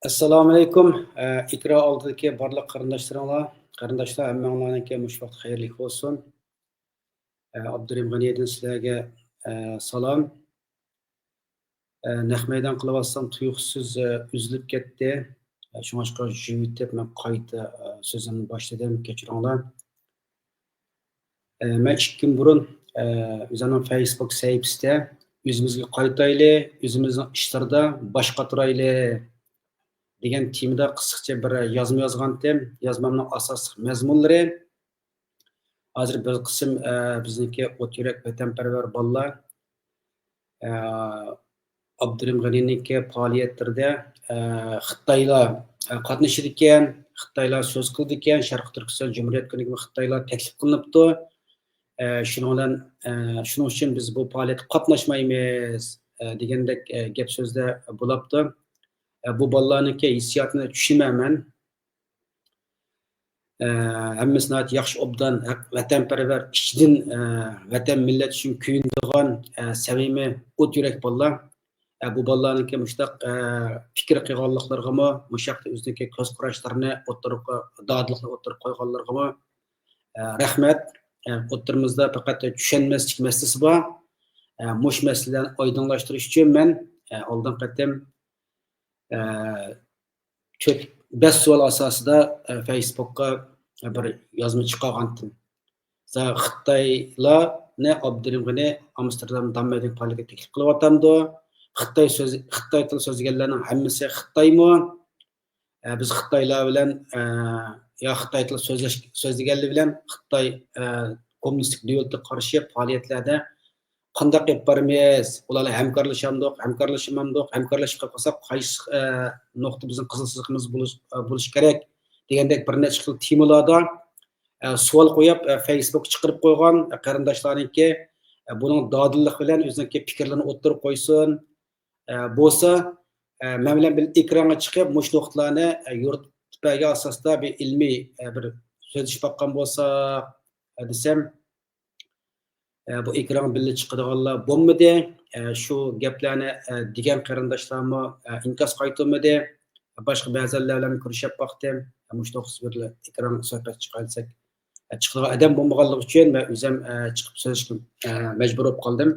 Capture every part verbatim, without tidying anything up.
ئەسسالامۇئەلەيكۇم. ئە، ئېكران ئالدىدىكى بارلىق قېرىنداشلىرىڭلار، قېرىنداشلار، ھەممىڭلارنىڭكى مۇشۇ ۋاقىت خەيرلىك بولسۇن. ئە، ئابدۇرېھىم غېنىدىن سىلەرگە، ئە، سالام. ئە، نەق مەيدان قىلىۋاتسام تۇيۇقسىز، ئە، ئۈزۈلۈپ كەتتى. ئە، شۇڭلاشقا يۇيۇۋېتىپ مەن قايتا، ئە، سۆزۈمنى باشلىدىم. كەچۈرۈڭلار. ئە، مەن ئىككى كۈن بۇرۇن، ئە، ئۆزۈمنىڭ فەيسبۇك سەھىپىسىدە «ئۆزىمىزگە قايتايلى، ئۆزىمىزنىڭ ئىشلىرىدا باش قاتۇرايلى» دېگەن تېمىدا قىسقىچە بىر يازما يازغانتىم. يازمامنىڭ ئاساسلىق مەزمۇنلىرى، ھازىر بىر قىسىم، ئە، بىزنىڭكى ئوت يۈرەك ۋەتەنپەرۋەر بالىلار، ئە، ئابدۇرېھىم غېنىنىڭكى پائالىيەتلىرىدە، ئە، خىتايلار، ئە، قاتنىشىدىكەن، خىتايلار سۆز قىلىدىكەن، شەرقىي تۈركىستان جۇمھۇرىيەت كۈنىگە خىتايلار تەكلىپ قىلىنىپتۇ. ئە، شۇنىڭ بىلەن، ئە، شۇنىڭ ئۈچۈن بىز بۇ پائالىيەتكە قاتناشمايمىز، ئە، دېگەندەك، ئە، گەپ سۆزلەر بولاپتۇ. ئە، بۇ بالىلارنىڭكى ھېسسىياتىنى چۈشىنىمەن مەن. ئە، ھەممىسى ناھايىتى ياخشى، ئوبدان، ھەق، ۋەتەنپەرۋەر، ئىچىدىن، ئە، ۋەتەن، مىللەت ئۈچۈن كۆيۈنىدىغان، ئە، سەمىمىي، ئوت يۈرەك بالىلار. ئە، بۇ بالىلارنىڭكى مۇشۇنداق، ئە، پىكىر قىلغانلىقلىرىغىمۇ، مۇشۇ ھەقتە ئۆزىنىڭكى كۆز قاراشلىرىنى ئوتتۇرىغا، دادىللىقنى ئوتتۇرىغا قويغانلىرىغىمۇ، ئە، رەھمەت. ئە، ئوتتۇرىمىزدا پەقەت چۈشەنمەسلىك مەسىلىسى بار. ئە، مۇشۇ مەسىلىلەرنى ئايدىڭلاشتۇرۇش ئۈچۈن مەن، ئە، ئالدىنقى قېتىم، ئە، تۆت، بەش سوئال ئاساسىدا، ئە، فەيسبۇكقا بىر يازما چىقارغانتىم. خىتايلارنى ئابدۇرېھىم غېنى ئامستېردام دام مەيدىنىگە پائالىيەتكە تەكلىپ قىلىۋاتامدۇ؟ خىتاي سۆز، خىتاي تىل سۆزلىگەنلەرنىڭ ھەممىسى خىتايمۇ؟ ئە، بىز خىتايلار بىلەن، ئە، يا خىتاي تىل سۆزلەش، سۆزلىگەنلىرى بىلەن خىتاي، ئە، كوممۇنىستىك دۆلىتىگە قارشى پائالىيەتلەردە قانداق ئېلىپ بارىمىز؟ ئۇلار بىلەن ھەمكارلىشامدۇق، ھەمكارلىشالمامدۇق، ھەمكارلىشىپ قالساق قايسى، ئە، نۇقتا بىزنىڭ قىزىل سىزىقىمىز بولۇش، ئە، بولۇشى كېرەك دېگەندەك بىر نەچچە خىل تېمىلاردا، ئە، سوئال قويۇپ، ئە، فەيسبۇكقا چىقىرىپ قويغان، ئە، قېرىنداشلارنىڭكى، ئە، بۇنىڭ دادىللىق بىلەن ئۆزىنىڭكى پىكىرلىرىنى ئوتتۇرىغا قويسۇن. ئە، بولسا، ئە، مەن بىلەن بىللە ئېكرانغا چىقىپ، مۇشۇ نۇقتىلارنى، ئە، يورۇتۇپ بەرگەن ئاساستا بىر ئىلمىي، ئە، بىر سۆزلىشىپ باققان بولساق، ئە، دېسەم، ئە، بۇ ئېكرانغا بىللە چىقىدىغانلار بولمىدى. ئە، شۇ گەپلەرنى، ئە، دېگەن قېرىنداشلارمۇ، ئە، ئىنكاس قايتۇرمىدى. باشقا بەزىلەر بىلەن كۆرۈشۈپ باقتىم. ئە، مۇشۇ توغرىسىدا بىر ئېكران سۆھبەت چىقايدۇ دېسەك، ئە، چىقىدىغان ئادەم بولمىغانلىقى ئۈچۈن مەن ئۆزۈم، ئە، چىقىپ سۆزلەشكە، ئە، مەجبۇر بولۇپ قالدىم.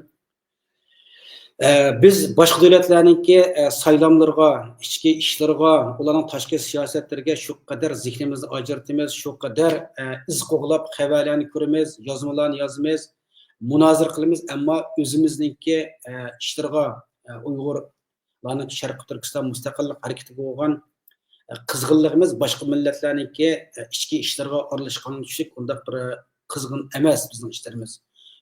ئە، بىز باشقا دۆلەتلەرنىڭكى، ئە، سايلاملىرىغا، ئىچكى ئىشلىرىغا، ئۇلارنىڭ تاشقى سىياسەتلىرىگە شۇ قەدەر زېھنىمىزنى ئاجرىتىمىز، شۇ قەدەر، ئە، ئىز قوغلاپ خەۋەرلەرنى كۆرىمىز، يازمىلارنى يازىمىز، مۇنازىرە قىلىمىز، ئەمما ئۆزىمىزنىڭكى، ئە، ئىشلىرىغا، ئە، ئۇيغۇرلارنىڭ شەرقىي تۈركىستان مۇستەقىللىق ھەرىكىتىگە بولغان قىزغىنلىقىمىز باشقا مىللەتلەرنىڭكى ئىچكى ئىشلىرىغا ئارىلىشقانغا چۈشلۈك ئۇنداق بىر قىزغىن ئەمەس بىزنىڭ ئىشلىرىمىز.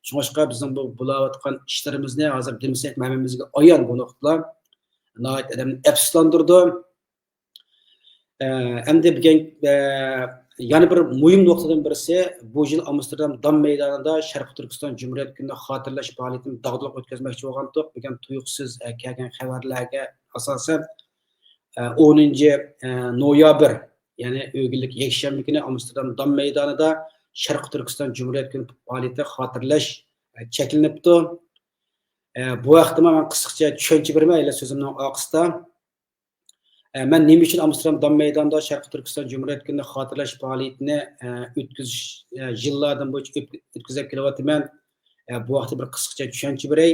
شۇڭلاشقا بىزنىڭ بۇ بولاۋاتقان ئىشلىرىمىزنى ھازىر دېمىسەك ھەممىمىزگە ئايان بۇ نۇقتىلار. ناھايىتى ئادەمنى ئەپسۇسلاندۇرىدۇ. ئە، ئەمدى بۈگۈن، ئە، يەنە بىر مۇھىم نۇقتىدىن بىرسى، بۇ يىل ئامستېردام دام مەيدانىدا شەرقىي تۈركىستان جۇمھۇرىيەت كۈنىنى خاتىرىلەش پائالىيىتىنى داغدۇغىلىق ئۆتكۈزمەكچى بولغانتۇق. بۈگۈن تۇيۇقسىز، ئە، كەلگەن خەۋەرلەرگە ئاساسەن، ئە، ئونىنچى، ئە، نويابىر، يەنى ئۆگۈنلۈك يەكشەنبە كۈنى ئامستېردام دام مەيدانىدا شەرقىي تۈركىستان جۇمھۇرىيەت كۈنى پائالىيىتى خاتىرىلەش، ئە، چەكلىنىپتۇ. ئە، بۇ ھەقتىمۇ مەن قىسقىچە چۈشەنچە بېرىمەن، ھېلى سۆزۈمنىڭ ئارقىسىدا. ئە، مەن نېمە ئۈچۈن ئامستېردام دام مەيدانىدا شەرقىي تۈركىستان جۇمھۇرىيەت كۈنىنى خاتىرىلەش پائالىيىتىنى، ئە، ئۆتكۈزۈش، ئە، يىللاردىن بويىچە ئۆت-، ئۆتكۈزۈپ كېلىۋاتىمەن. ئە، بۇ ھەقتە بىر قىسقىچە چۈشەنچە بېرەي.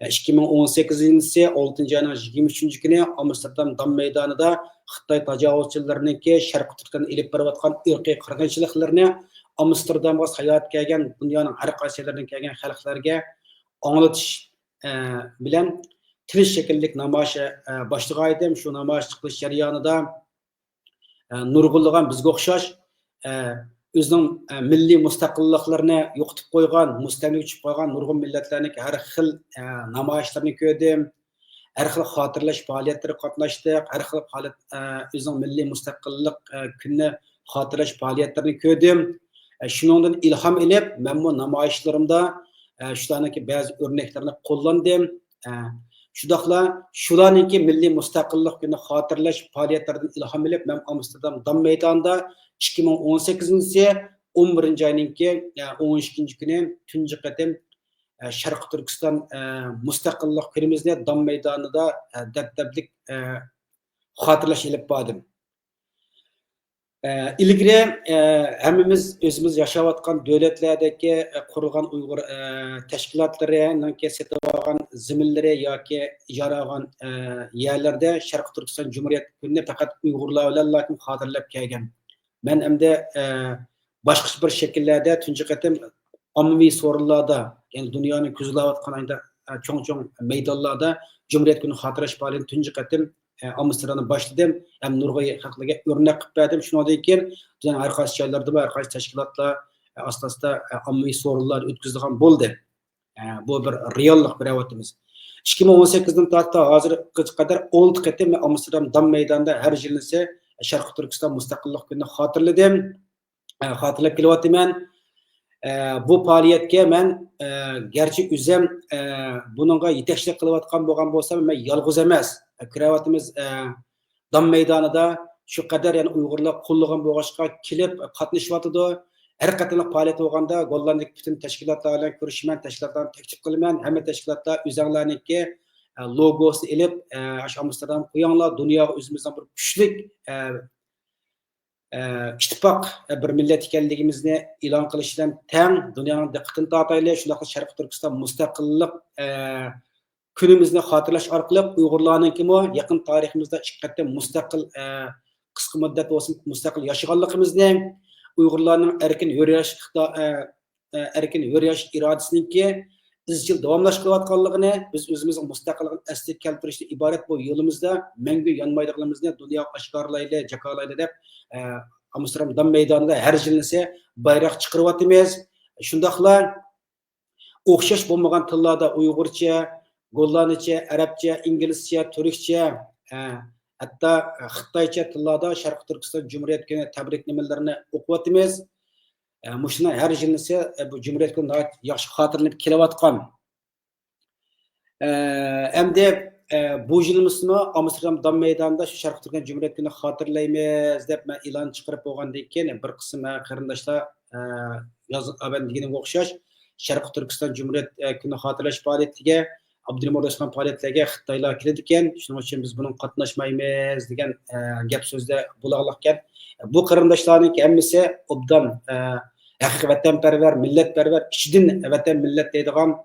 ئە، ئىككى مىڭ ئون سەككىزىنچى يىلى ئالتىنچى ئاينىڭ يىگىرمە ئۈچىنچى كۈنى ئامستېردام دام مەيدانىدا خىتاي تاجاۋۇزچىلىرىنىڭكى شەرقىي تۈركىستاندا ئېلىپ بېرىۋاتقان ئىرقىي قىرغىنچىلىقلىرىنى ئامستېردامغا ساياھەتكە كەلگەن دۇنيانىڭ ھەر قايسى يەرلىرىدىن كەلگەن خەلقلەرگە ئاڭلىتىش، ئە، بىلەن تىنچ شەكىللىك نامايىش، ئە، باشلىغانىدىم. شۇ نامايىش قىلىش جەريانىدا، ئە، نۇرغۇنلىغان بىزگە ئوخشاش، ئە، ئۆزىنىڭ، ئە، مىللىي مۇستەقىللىقلىرىنى يوقىتىپ قويغان، مۇستەملىكىگە چۈشۈپ قالغان نۇرغۇن مىللەتلەرنىڭكى ھەر خىل، ئە، نامايىشلىرىنى كۆردۈم. ھەر خىل خاتىرىلەش پائالىيەتلىرىگە قاتناشتۇق. ھەر خىل پائالىيەت، ئە، ئۆزىنىڭ مىللىي مۇستەقىللىق، ئە، كۈنىنى خاتىرىلەش پائالىيەتلىرىنى كۆردۈم. ئە، شۇنىڭدىن ئىلھام ئېلىپ، مەنمۇ نامايىشلىرىمدا، ئە، شۇلارنىڭكى بەزى ئۆرنەكلىرىنى قوللاندىم. ئە، شۇنداقلا شۇلارنىڭكى مىللىي مۇستەقىللىق كۈنىنى خاتىرىلەش پائالىيەتلىرىدىن ئىلھام ئېلىپ، مەن ئامستېردام دام مەيدانىدا ئىككى مىڭ ئون سەككىزىنچى يىلى ئون بىرىنچى ئاينىڭكى، ئە، ئون ئىككىنچى كۈنى تۇنجى قېتىم، ئە، شەرقىي تۈركىستان، ئە، مۇستەقىللىق كۈنىمىزنى دام مەيدانىدا، ئە، دەبدەبىلىك، ئە، خاتىرىلەش ئېلىپ باردىم. ئە، ئىلگىرى، ئە، ھەممىمىز ئۆزىمىز ياشاۋاتقان دۆلەتلەردىكى، ئە، قۇرۇلغان ئۇيغۇر، ئە، تەشكىلاتلىرىنىڭكى سېتىۋالغان زېمىنلىرى ياكى ئىجارە ئالغان، ئە، يەرلەردە شەرقىي تۈركىستان جۇمھۇرىيەت كۈنىنى پەقەت ئۇيغۇرلار بىلەنلا خاتىرىلەپ كەلگەن. مەن ئەمدى، ئە، باشقىچە بىر شەكىللەردە تۇنجى قېتىم ئاممىۋى سورۇنلاردا، يەنى دۇنيانىڭ كۆزلەۋاتقان ئايدا، ئە، چوڭ-چوڭ مەيدانلاردا جۇمھۇرىيەت كۈنى خاتىرىلەش پائالىيىتىنى تۇنجى قېتىم، ئە، ئاممىسىرادا باشلىدىم ھەم نۇرغۇن خەقلەرگە ئۆرنەك قىلىپ بەردىم. شۇنىڭدىن كېيىن دۇنيانىڭ ھەر قايسى جايلىرىدىمۇ ھەر قايسى تەشكىلاتلار، ئە، ئاستا-ئاستا، ئە، ئاممىۋى سورۇنلاردا ئۆتكۈزىدىغان بولدى. ئە، بۇ بىر رېئاللىق بىر ئەۋاتىمىز. ئىككى مىڭ ئون سەككىزدىن تارتىپ ھازىرغىچە قەدەر ئالتە قېتىم مەن ئامستېردام دام مەيدانىدا ھەر يىلىسى شەرقىي تۈركىستان مۇستەقىللىق كۈنىنى خاتىرىلىدىم. ئە، خاتىرىلەپ كېلىۋاتىمەن. ئە، بۇ پائالىيەتكە مەن، ئە، گەرچە ئۆزۈم، ئە، بۇنىڭغا يېتەكچىلىك قىلىۋاتقان بولغان بولسام، مەن يالغۇز ئەمەس. ئە، كۆرۈۋاتىمىز، ئە، دام مەيدانىدا شۇ قەدەر يەنە ئۇيغۇرلار قوللىغان بولغاچقا كېلىپ قاتنىشىۋاتىدۇ. ھەر قېتىملىق پائالىيەت بولغاندا گوللاندىيەدىكى پۈتۈن تەشكىلاتلار بىلەن كۆرۈشىمەن، تەشكىلاتلارنى تەكلىپ قىلىمەن. ھەممە تەشكىلاتلار ئۆزەڭلارنىڭكى، ئە، لوگوسىنى ئېلىپ، ئە، ئاشۇ ئامستېردامغا قويۇڭلار، دۇنياغا ئۆزىمىزنىڭ بىر كۈچلۈك، ئە، ئە، ئىتتىپاق، ئە، بىر مىللەت ئىكەنلىكىمىزنى ئېلان قىلىش بىلەن تەڭ دۇنيانىڭ دىققىتىنى تارتايلى. شۇنداقلا شەرقىي تۈركىستان مۇستەقىللىق، ئە، كۈنىمىزنى خاتىرىلەش ئارقىلىق ئۇيغۇرلارنىڭكىمۇ يېقىن تارىخىمىزدا ئىككى قېتىم مۇستەقىل، ئە، قىسقا مۇددەت بولسىمۇ مۇستەقىل ياشىغانلىقىمىزنى، ئۇيغۇرلارنىڭ ئەركىن ھۆر ياشاش ئىقتىدا-، ئە، ئە، ئەركىن ھۆر ياشاش ئىرادىسىنىڭكى ئىزچىل داۋاملاشقا كېلىۋاتقانلىقىنى، بىز ئۆزىمىزنىڭ مۇستەقىللىقىنى ئەسلىگە كەلتۈرۈشتىن ئىبارەت بۇ يولىمىزدا مەڭگۈ يانمايدىغانلىقىمىزنى دۇنياغا ئاشكارىلايلى، جاكارلايلى دەپ، ئە، ئامستېردام دام مەيدانىدا ھەر يىلىسى بايراق چىقىرىۋاتىمىز. شۇنداقلا ئوخشاش بولمىغان تىللاردا ئۇيغۇرچە، گوللاندچە، ئەرەبچە، ئىنگلىزچە، تۈركچە، ئە، ھەتتا خىتايچە تىللاردا شەرقىي تۈركىستان جۇمھۇرىيەت كۈنى تەبرىكنامىلىرىنى ئوقۇۋاتىمىز. ئە، مۇشۇنى ھەر يىلىسى، ئە، بۇ جۇمھۇرىيەت كۈنى ناھايىتى ياخشى خاتىرىلىنىپ كېلىۋاتقان. ئە، ئەمدى، ئە، بۇ يىلىمىزمۇ ئامستېردام دام مەيدانىدا شۇ شەرقىي تۈركىستان جۇمھۇرىيەت كۈنى خاتىرىلەيمىز دەپ مەن ئېلان چىقىرىپ بولغاندىن كېيىن، بىر قىسىم، ئە، قېرىنداشلار، ئە، ياز-، ئە، مەن دېگىنىمگە ئوخشاش، شەرقىي تۈركىستان جۇمھۇرىيەت، ئە، كۈنى خاتىرىلەش پائالىيىتىگە ئابدۇرېھىم ئورۇسخان پائالىيەتلەرگە خىتايلار كېلىدىكەن، شۇنىڭ ئۈچۈن بىز بۇنىڭغا قاتناشمايمىز دېگەن، ئە، گەپ سۆزلەر بولغانلىقكەن. بۇ قېرىنداشلارنىڭكى ھەممىسى ئوبدان، ئە، ھەقىقىي ۋەتەنپەرۋەر، مىللەتپەرۋەر، ئىچىدىن ۋەتەن، مىللەت دەيدىغان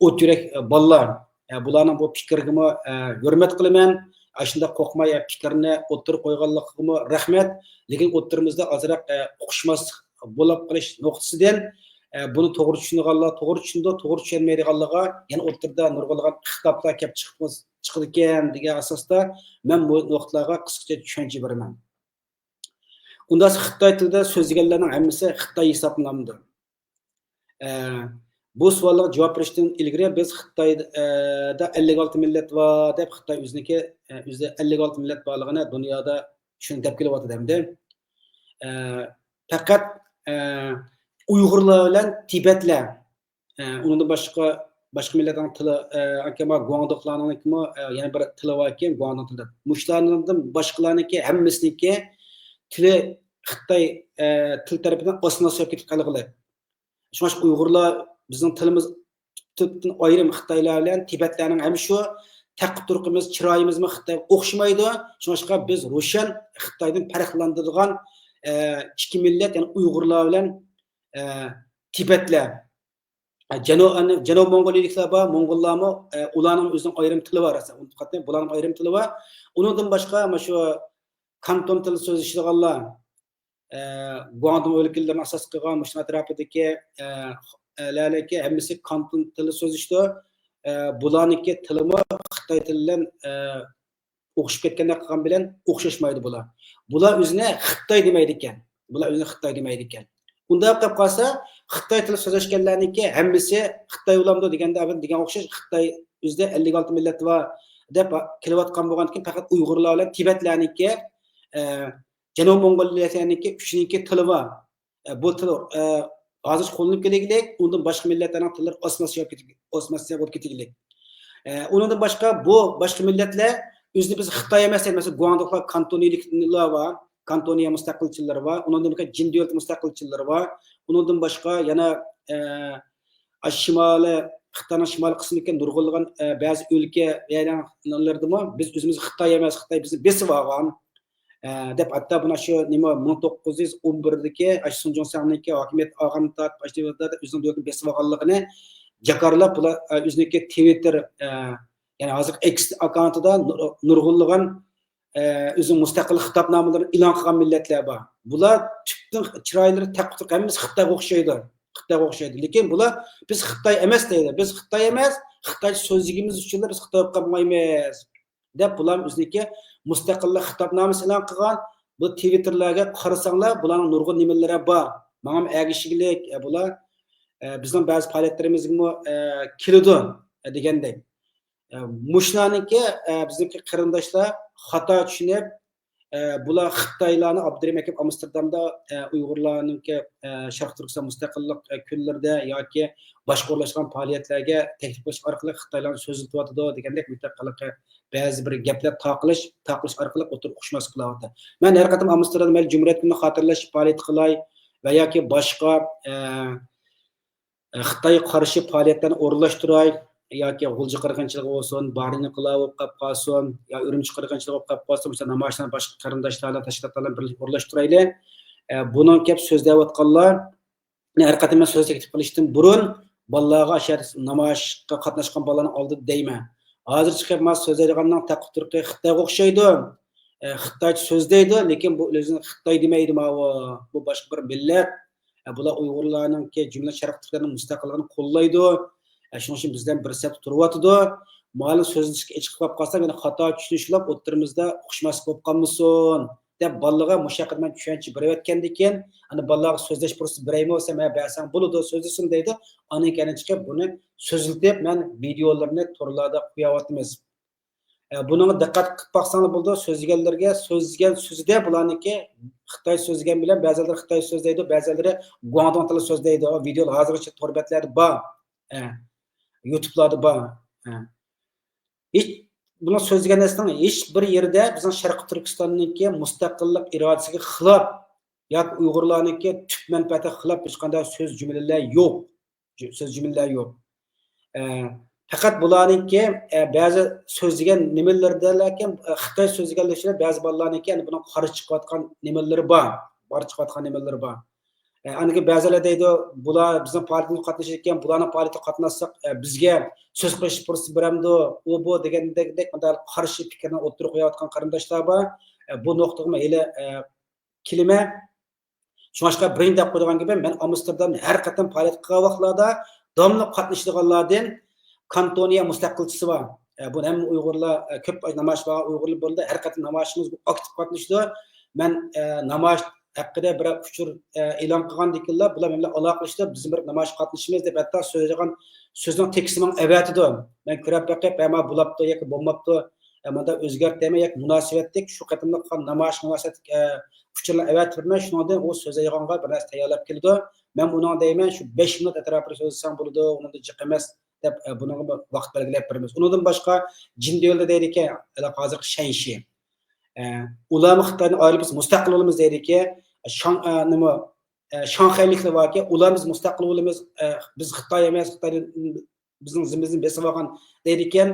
ئوت يۈرەك، ئە، بالىلار. ئە، بۇلارنىڭ بۇ پىكرىگىمۇ، ئە، ھۆرمەت قىلىمەن. ئاشۇنداق قورقماي، ئە، پىكرىنى ئوتتۇرىغا قويغانلىقىغىمۇ رەھمەت. لېكىن ئوتتۇرىمىزدا ئازراق، ئە، ئۇقۇشماسلىق بولۇپ قېلىش نۇقتىسىدىن، ئە، بۇنى توغرا چۈشىنىدىغانلار توغرا چۈشىنىدۇ، توغرا چۈشەنمەيدىغانلارغا يەنە ئوتتۇرىدا نۇرغۇنلىغان خىتابلار كەپ چىقىپ، چىقىدىكەن دېگەن ئاساستا مەن بۇ نۇقتىلارغا قىسقىچە چۈشەنچە بېرىمەن. ئۇنداق خىتاي تىلىدا سۆزلىگەنلەرنىڭ ھەممىسى خىتاي ھېسابلىنامدۇ؟ ئە، بۇ سوئاللارغا جاۋاب بېرىشتىن ئىلگىرى بىز خىتايدا، ئە، ئەللىك ئالتە مىللەت بار دەپ، خىتاي ئۆزىنىڭكى، ئە، ئۆزىدە ئەللىك ئالتە مىللەت بارلىقىنى دۇنيادا شۇنى دەپ كېلىۋاتىدۇ ئەمدى. ئە، پەقەت، ئە، ئۇيغۇرلار بىلەن تىبەتلەر، ئە، ئۇنىڭدىن باشقا، باشقا مىللەتنىڭ تىلى، ئە، ئاكىما گۇاڭدۇقلارنىڭكىمۇ، ئە، يەنە بىر تىلى بار ئىكەن، گۇاڭدۇق تىلى. مۇشۇلاردىن باشقىلارنىڭكى ھەممىسىنىڭكى تىلى خىتاي، ئە، تىل تەرىپىدىن ئاسسىمىلياتسىيە بولۇپ كېتىپ قالغىلى. شۇڭا ئۇيغۇرلار بىزنىڭ تىلىمىز تۈپتىن ئايرىم خىتايلار بىلەن تىبەتلەرنىڭ ھەم شۇ تەققە تۇرقىمىز، چىرايىمىزمۇ خىتايغا ئوخشىمايدۇ. شۇڭلاشقا بىز روشەن خىتايدىن پەرقلەندۈرىدىغان، ئە، ئىككى مىللەت، يەنى ئۇيغۇرلار بىلەن، ئە، تىبەتلەر. ئە، جەنۇ-، ئەنە، جەنۇب موڭغۇلىيىلىكلەر بار، موڭغۇللارمۇ، ئە، ئۇلارنىڭ ئۆزىنىڭ ئايرىم تىلى بار ئەسلى. ئۇنتۇپ قالدىم، بۇلارنىڭ ئايرىم تىلى بار. ئۇنىڭدىن باشقا، مانا شۇ كانتون تىلى سۆزلىشىدىغانلار، ئە، گۇاڭدۇڭ ئۆلكىلىرىنى ئاساس قىلغان مۇشۇ ئەتراپىدىكى، ئە، ئەلەرنىڭكى ھەممىسى كانتون تىلى سۆزلىشىدۇ. ئە، بۇلارنىڭكى تىلىمۇ خىتاي تىلى بىلەن، ئە، ئوخشىشىپ كەتكەندەك قىلغان بىلەن ئوخشاشمايدۇ بۇلار. بۇلار ئۆزىنى خىتاي دېمەيدىكەن. بۇلار ئۆزىنى خىتاي دېمەيدىكەن. ئۇنداق قىلىپ قالسا، خىتاي تىلى سۆزلەشكەنلەرنىڭكى ھەممىسى خىتاي بولامدۇ دېگەندە، ئەمدى دېگەن ئوخشاش، خىتاي ئۆزىدە ئەللىك ئالتە مىللەت بار دەپ كېلىۋاتقان بولغاندىكىن، پەقەت ئۇيغۇرلار بىلەن تىبەتلەرنىڭكى، ئە، جەنۇبىي موڭغۇللارنىڭكى ئۈچىنىڭكى تىلى بار. ئە، بۇ تىل، ئە، ھازىر قوللىنىپ كېلىگلىك، ئۇندىن باشقا مىللەتلەرنىڭ تىللىرى ئاسسىمىلياتسىيە بولۇپ كېتىگ-، ئاسسىمىلياتسىيە بولۇپ كېتىگلىك. ئە، ئۇنىڭدىن باشقا، بۇ باشقا مىللەتلەر ئۆزىنى بىز خىتاي ئەمەس دەيدۇ. مەسىلەن، گۇاڭدۇقلار كانتونىيلىكلار بار، كانتونىيە مۇستەقىلچىلىرى بار. ئۇنىڭدىن باشقا جىن دۆلىتى مۇستەقىلچىلىرى بار. ئۇنىڭدىن باشقا يەنە، ئە، ئاشۇ شىمالىي خىتاينىڭ شىمالىي قىسمىدىكى نۇرغۇنلىغان، ئە، بەزى ئۆلكە ۋە يەرلەردىمۇ بىز ئۆزىمىز خىتاي ئەمەس، خىتاي بىزنى بېسىۋالغان، ئە، دەپ، ھەتتا بۇنا شۇ نېمە، مىڭ توققۇز يۈز ئون بىردىكى ئاشۇ سۇن جۇڭسەننىڭكى ھاكىمىيەت ئالغاندىن تارتىپ ئاشۇ دەۋردە ئۆزىنىڭ دۆلىتىنى بېسىۋالغانلىقىنى جاكارلاپ، بۇلار، ئە، ئۆزىنىڭكى تىۋىتتېر، ئە، يەنى ھازىرقى ئېكس ئاككاونتىدا نۇر-، نۇرغۇنلىغان، ئە، ئۆزىنىڭ مۇستەقىل خىتابنامىلىرىنى ئېلان قىلغان مىللەتلەر بار. بۇلار تۈپتىن چىرايلىرى تەققۇتۇق ھەممىسى خىتايغا ئوخشايدۇ. خىتايغا ئوخشايدۇ. لېكىن بۇلار بىز خىتاي ئەمەس دەيدۇ. بىز خىتاي ئەمەس، خىتايچە سۆزلىگىنىمىز ئۈچۈنلا بىز خىتاي بولۇپ قالمايمىز، دەپ بۇلار ئۆزىنىڭكى مۇستەقىللىق خىتابنامىسى ئېلان قىلغان. بۇ تىۋىتتېرلەرگە قارىساڭلار، بۇلارنىڭ نۇرغۇن نېمىلىرى بار. ماڭىمۇ ئەگىشىگلىك، ئە، بۇلار، ئە، بىزنىڭ بەزى پائالىيەتلىرىمىزگىمۇ، ئە، كېلىدۇ، ئە، دېگەندەك. ئە، مۇشۇلارنىڭكى، ئە، بىزنىڭكى قېرىنداشلار خاتا چۈشىنىپ، ئە، بۇلار خىتايلارنى ئابدۇرېھىم ئەكەپ ئامستېردامدا، ئە، ئۇيغۇرلارنىڭكى، ئە، شەرقىي تۈركىستان مۇستەقىللىق، ئە، كۈنلىرىدە ياكى باشقا ئورۇنلاشقان پائالىيەتلەرگە تەكلىپ قىلىش ئارقىلىق خىتايلارنى سۆزلىتىۋاتىدۇ دېگەندەك مۇنداق ھېلىقى بەزى بىر گەپلەر تارقىلىش، تارقىلىش ئارقىلىق ئوتتۇرىغا ئۇقۇشماسلىق قىلىۋاتىدۇ. مەن ھەر قېتىم ئامستېردامدا مەيلى جۇمھۇرىيەت كۈنىنى خاتىرىلەش پائالىيىتى قىلاي ۋە ياكى باشقا، ئە، خىتايغا قارشى پائالىيەتلەرنى ئورۇنلاشتۇراي، ياكى غۇلجا قىرغىنچىلىقى بولسۇن، بارىن ئىنقىلابى بولۇپ قالسۇن، يا ئۈرۈمچى قىرغىنچىلىقى بولۇپ قالسۇن، مۇشۇ نامايىشلارنى باشقا قېرىنداشلار بىلەن، تەشكىلاتلار بىلەن بىرلىكتە ئورۇنلاشتۇرايلى. ئە، بۇنىڭ گەپ سۆزلەۋاتقانلار، ھەر قېتىم مەن سۆز تەكلىپ قىلىشتىن بۇرۇن، بالىلارغا شۇ يەردە نامايىشقا قاتناشقان بالىلارنىڭ ئالدىدا دەيمەن. ھازىر چىقىپ مانا سۆزلەيدىغاننىڭ تەققۇتۇرقى خىتايغا ئوخشايدۇ. ئە، خىتايچە سۆزلەيدۇ، لېكىن بۇ ئۆزىنى خىتاي دېمەيدۇ ماۋۇ. بۇ باشقا بىر مىللەت. ئە، بۇلار ئۇيغۇرلارنىڭكى، جۈملە شەرقىي تۈركلەرنىڭ مۇستەقىللىقىنى قوللايدۇ. ئە، شۇنىڭ ئۈچۈن بىزدىن بىر سەپتە تۇرۇۋاتىدۇ. ماۋۇ سۆزلىشىشكە ئېچىقىپ قالساق، يەنە خاتا چۈشىنىش بولۇپ، ئوتتۇرىمىزدا ئۇقۇشماسلىق بولۇپ قالمىسۇن، دەپ بالىلارغا مۇشۇ ھەققىدە مەن چۈشەنچە بېرىۋەتكەندىكىن، ئەنە بالىلارغا سۆزلەش پۇرسىتى بېرەيمۇ دېسەم، ھە، بەرسەڭ بولىدۇ، سۆزلىسۇن دەيدۇ. ئاندىن كېيىن چىقىپ بۇنى سۆزلىتىپ، مەن ۋىدېئولىرىنى تورلاردا قويۇۋاتىمىز. ئە، بۇنىڭغا دىققەت قىلىپ باقساڭلار بولىدۇ، سۆزلىگەنلەرگە سۆزلىگەن سۆزىدە بۇلارنىڭكى خىتاي سۆزلىگەن بىلەن بەزىلەر خىتاي سۆزلەيدۇ، بەزىلىرى گۇاڭدۇڭ تىلى سۆزلەيدۇ. ۋىدېئو ھازىرغىچە تور بەتلەردە بار، ئە، يۇتۇبلاردا بار. ئە. ھېچ، بۇنىڭ سۆزلىگەن نەرسىنىڭ ھېچ بىر يېرىدە بىزنىڭ شەرقىي تۈركىستاننىڭكى مۇستەقىللىق ئىرادىسىگە خىلاپ ياكى ئۇيغۇرلارنىڭكى تۈپ مەنپەئەتىگە خىلاپ ھېچقانداق سۆز جۈملىلەر يوق. جۈ-، سۆز جۈملىلەر يوق. ئە، پەقەت بۇلارنىڭكى، ئە، بەزى سۆزلىگەن نېمىلىرىدىلەكىن، ئە، خىتاي سۆزلىگەنلىرى بەزى بالىلارنىڭكى، يەنى بۇنىڭغا قارشى چىقىۋاتقان نېمىلىرى بار. قارشى چىقىۋاتقان نېمىلىرى بار. ئە، ئاندىن كېيىن بەزىلەر دەيدۇ، بۇلار بىزنىڭ پائالىيىتىمىزگە قاتنىشىدىكەن، بۇلارنىڭ پائالىيىتىگە قاتناشساق، ئە، بىزگە سۆز قىلىش پۇرسىتى بېرەمدۇ، ئۇ بۇ دېگەندەك، دەك مۇنداق قارشى پىكىرنى ئوتتۇرىغا قويۇۋاتقان قېرىنداشلار بار. ئە، بۇ نۇقتىغىمۇ ھېلى، ئە، كېلىمەن. شۇڭلاشقا بىرىنچى دەپ قويىدىغان گېپىم، مەن ئامستېردامدا ھەر قېتىم پائالىيەت قىلغان ۋاقىتلاردا داۋاملىق قاتنىشىدىغانلاردىن كانتونىيە مۇستەقىلچىسى بار. ئە، بۇنى ھەممە ئۇيغۇرلار، ئە، كۆپ نامايىش بار، ئۇيغۇرلار بولدى، ھەر قېتىم نامايىشىمىزغا ئاكتىپ قاتنىشىدۇ. مەن، ئە، نامايىش ھەققىدە بىرەر ئۇچۇر، ئە، ئېلان قىلغاندىكىنلا بۇلار مەن بىلەن ئالاقىلىشىدۇ، بىز بىر نامايىشقا قاتنىشىمىز دەپ ھەتتا سۆزلىگەن سۆزنىڭ تېكىستىنى ماڭا ئەۋەتىدۇ. مەن كۆرۈپ بېقىپ، ھە، مانا بولاپتۇ ياكى بولماپتۇ، ئە، مۇنداق ئۆزگەرتەيمەن ياكى مۇناسىۋەتلىك شۇ قېتىملىق قىلغان نامايىشقا مۇناسىۋەتلىك، ئە، ئۇچۇرلارنى ئەۋەتىپ بېرىمەن. شۇنىڭدىن ئۇ سۆزلەيدىغانغا بىر نەرسە تەييارلاپ كېلىدۇ. مەن ئۇنىڭغا دەيمەن، شۇ بەش مىنۇت ئەتراپىدا سۆزلىسەڭ بولىدۇ، ئۇنىڭدىن جىق ئەمەس، دەپ، ئە، بۇنىڭغا بىر ۋاقىت بەلگىلەپ بېرىمىز. ئۇنىڭدىن باشقا جىندۆلدە دەيدىكەن، ھازىرقى شەنشى. ئە، ئۇلارمۇ خىتايدىن ئايرىلىپ بىز مۇستەقىل بولىمىز دەيدىكەن. شاڭ-، ئە، نېمە، ئە، شاڭخەيلىكلەر باركەن، ئۇلار بىز مۇستەقىل بولىمىز، ئە، بىز خىتاي ئەمەس، خىتايدىن بىزنىڭ زېمىنىمىزنى بېسىۋالغان دەيدىكەن.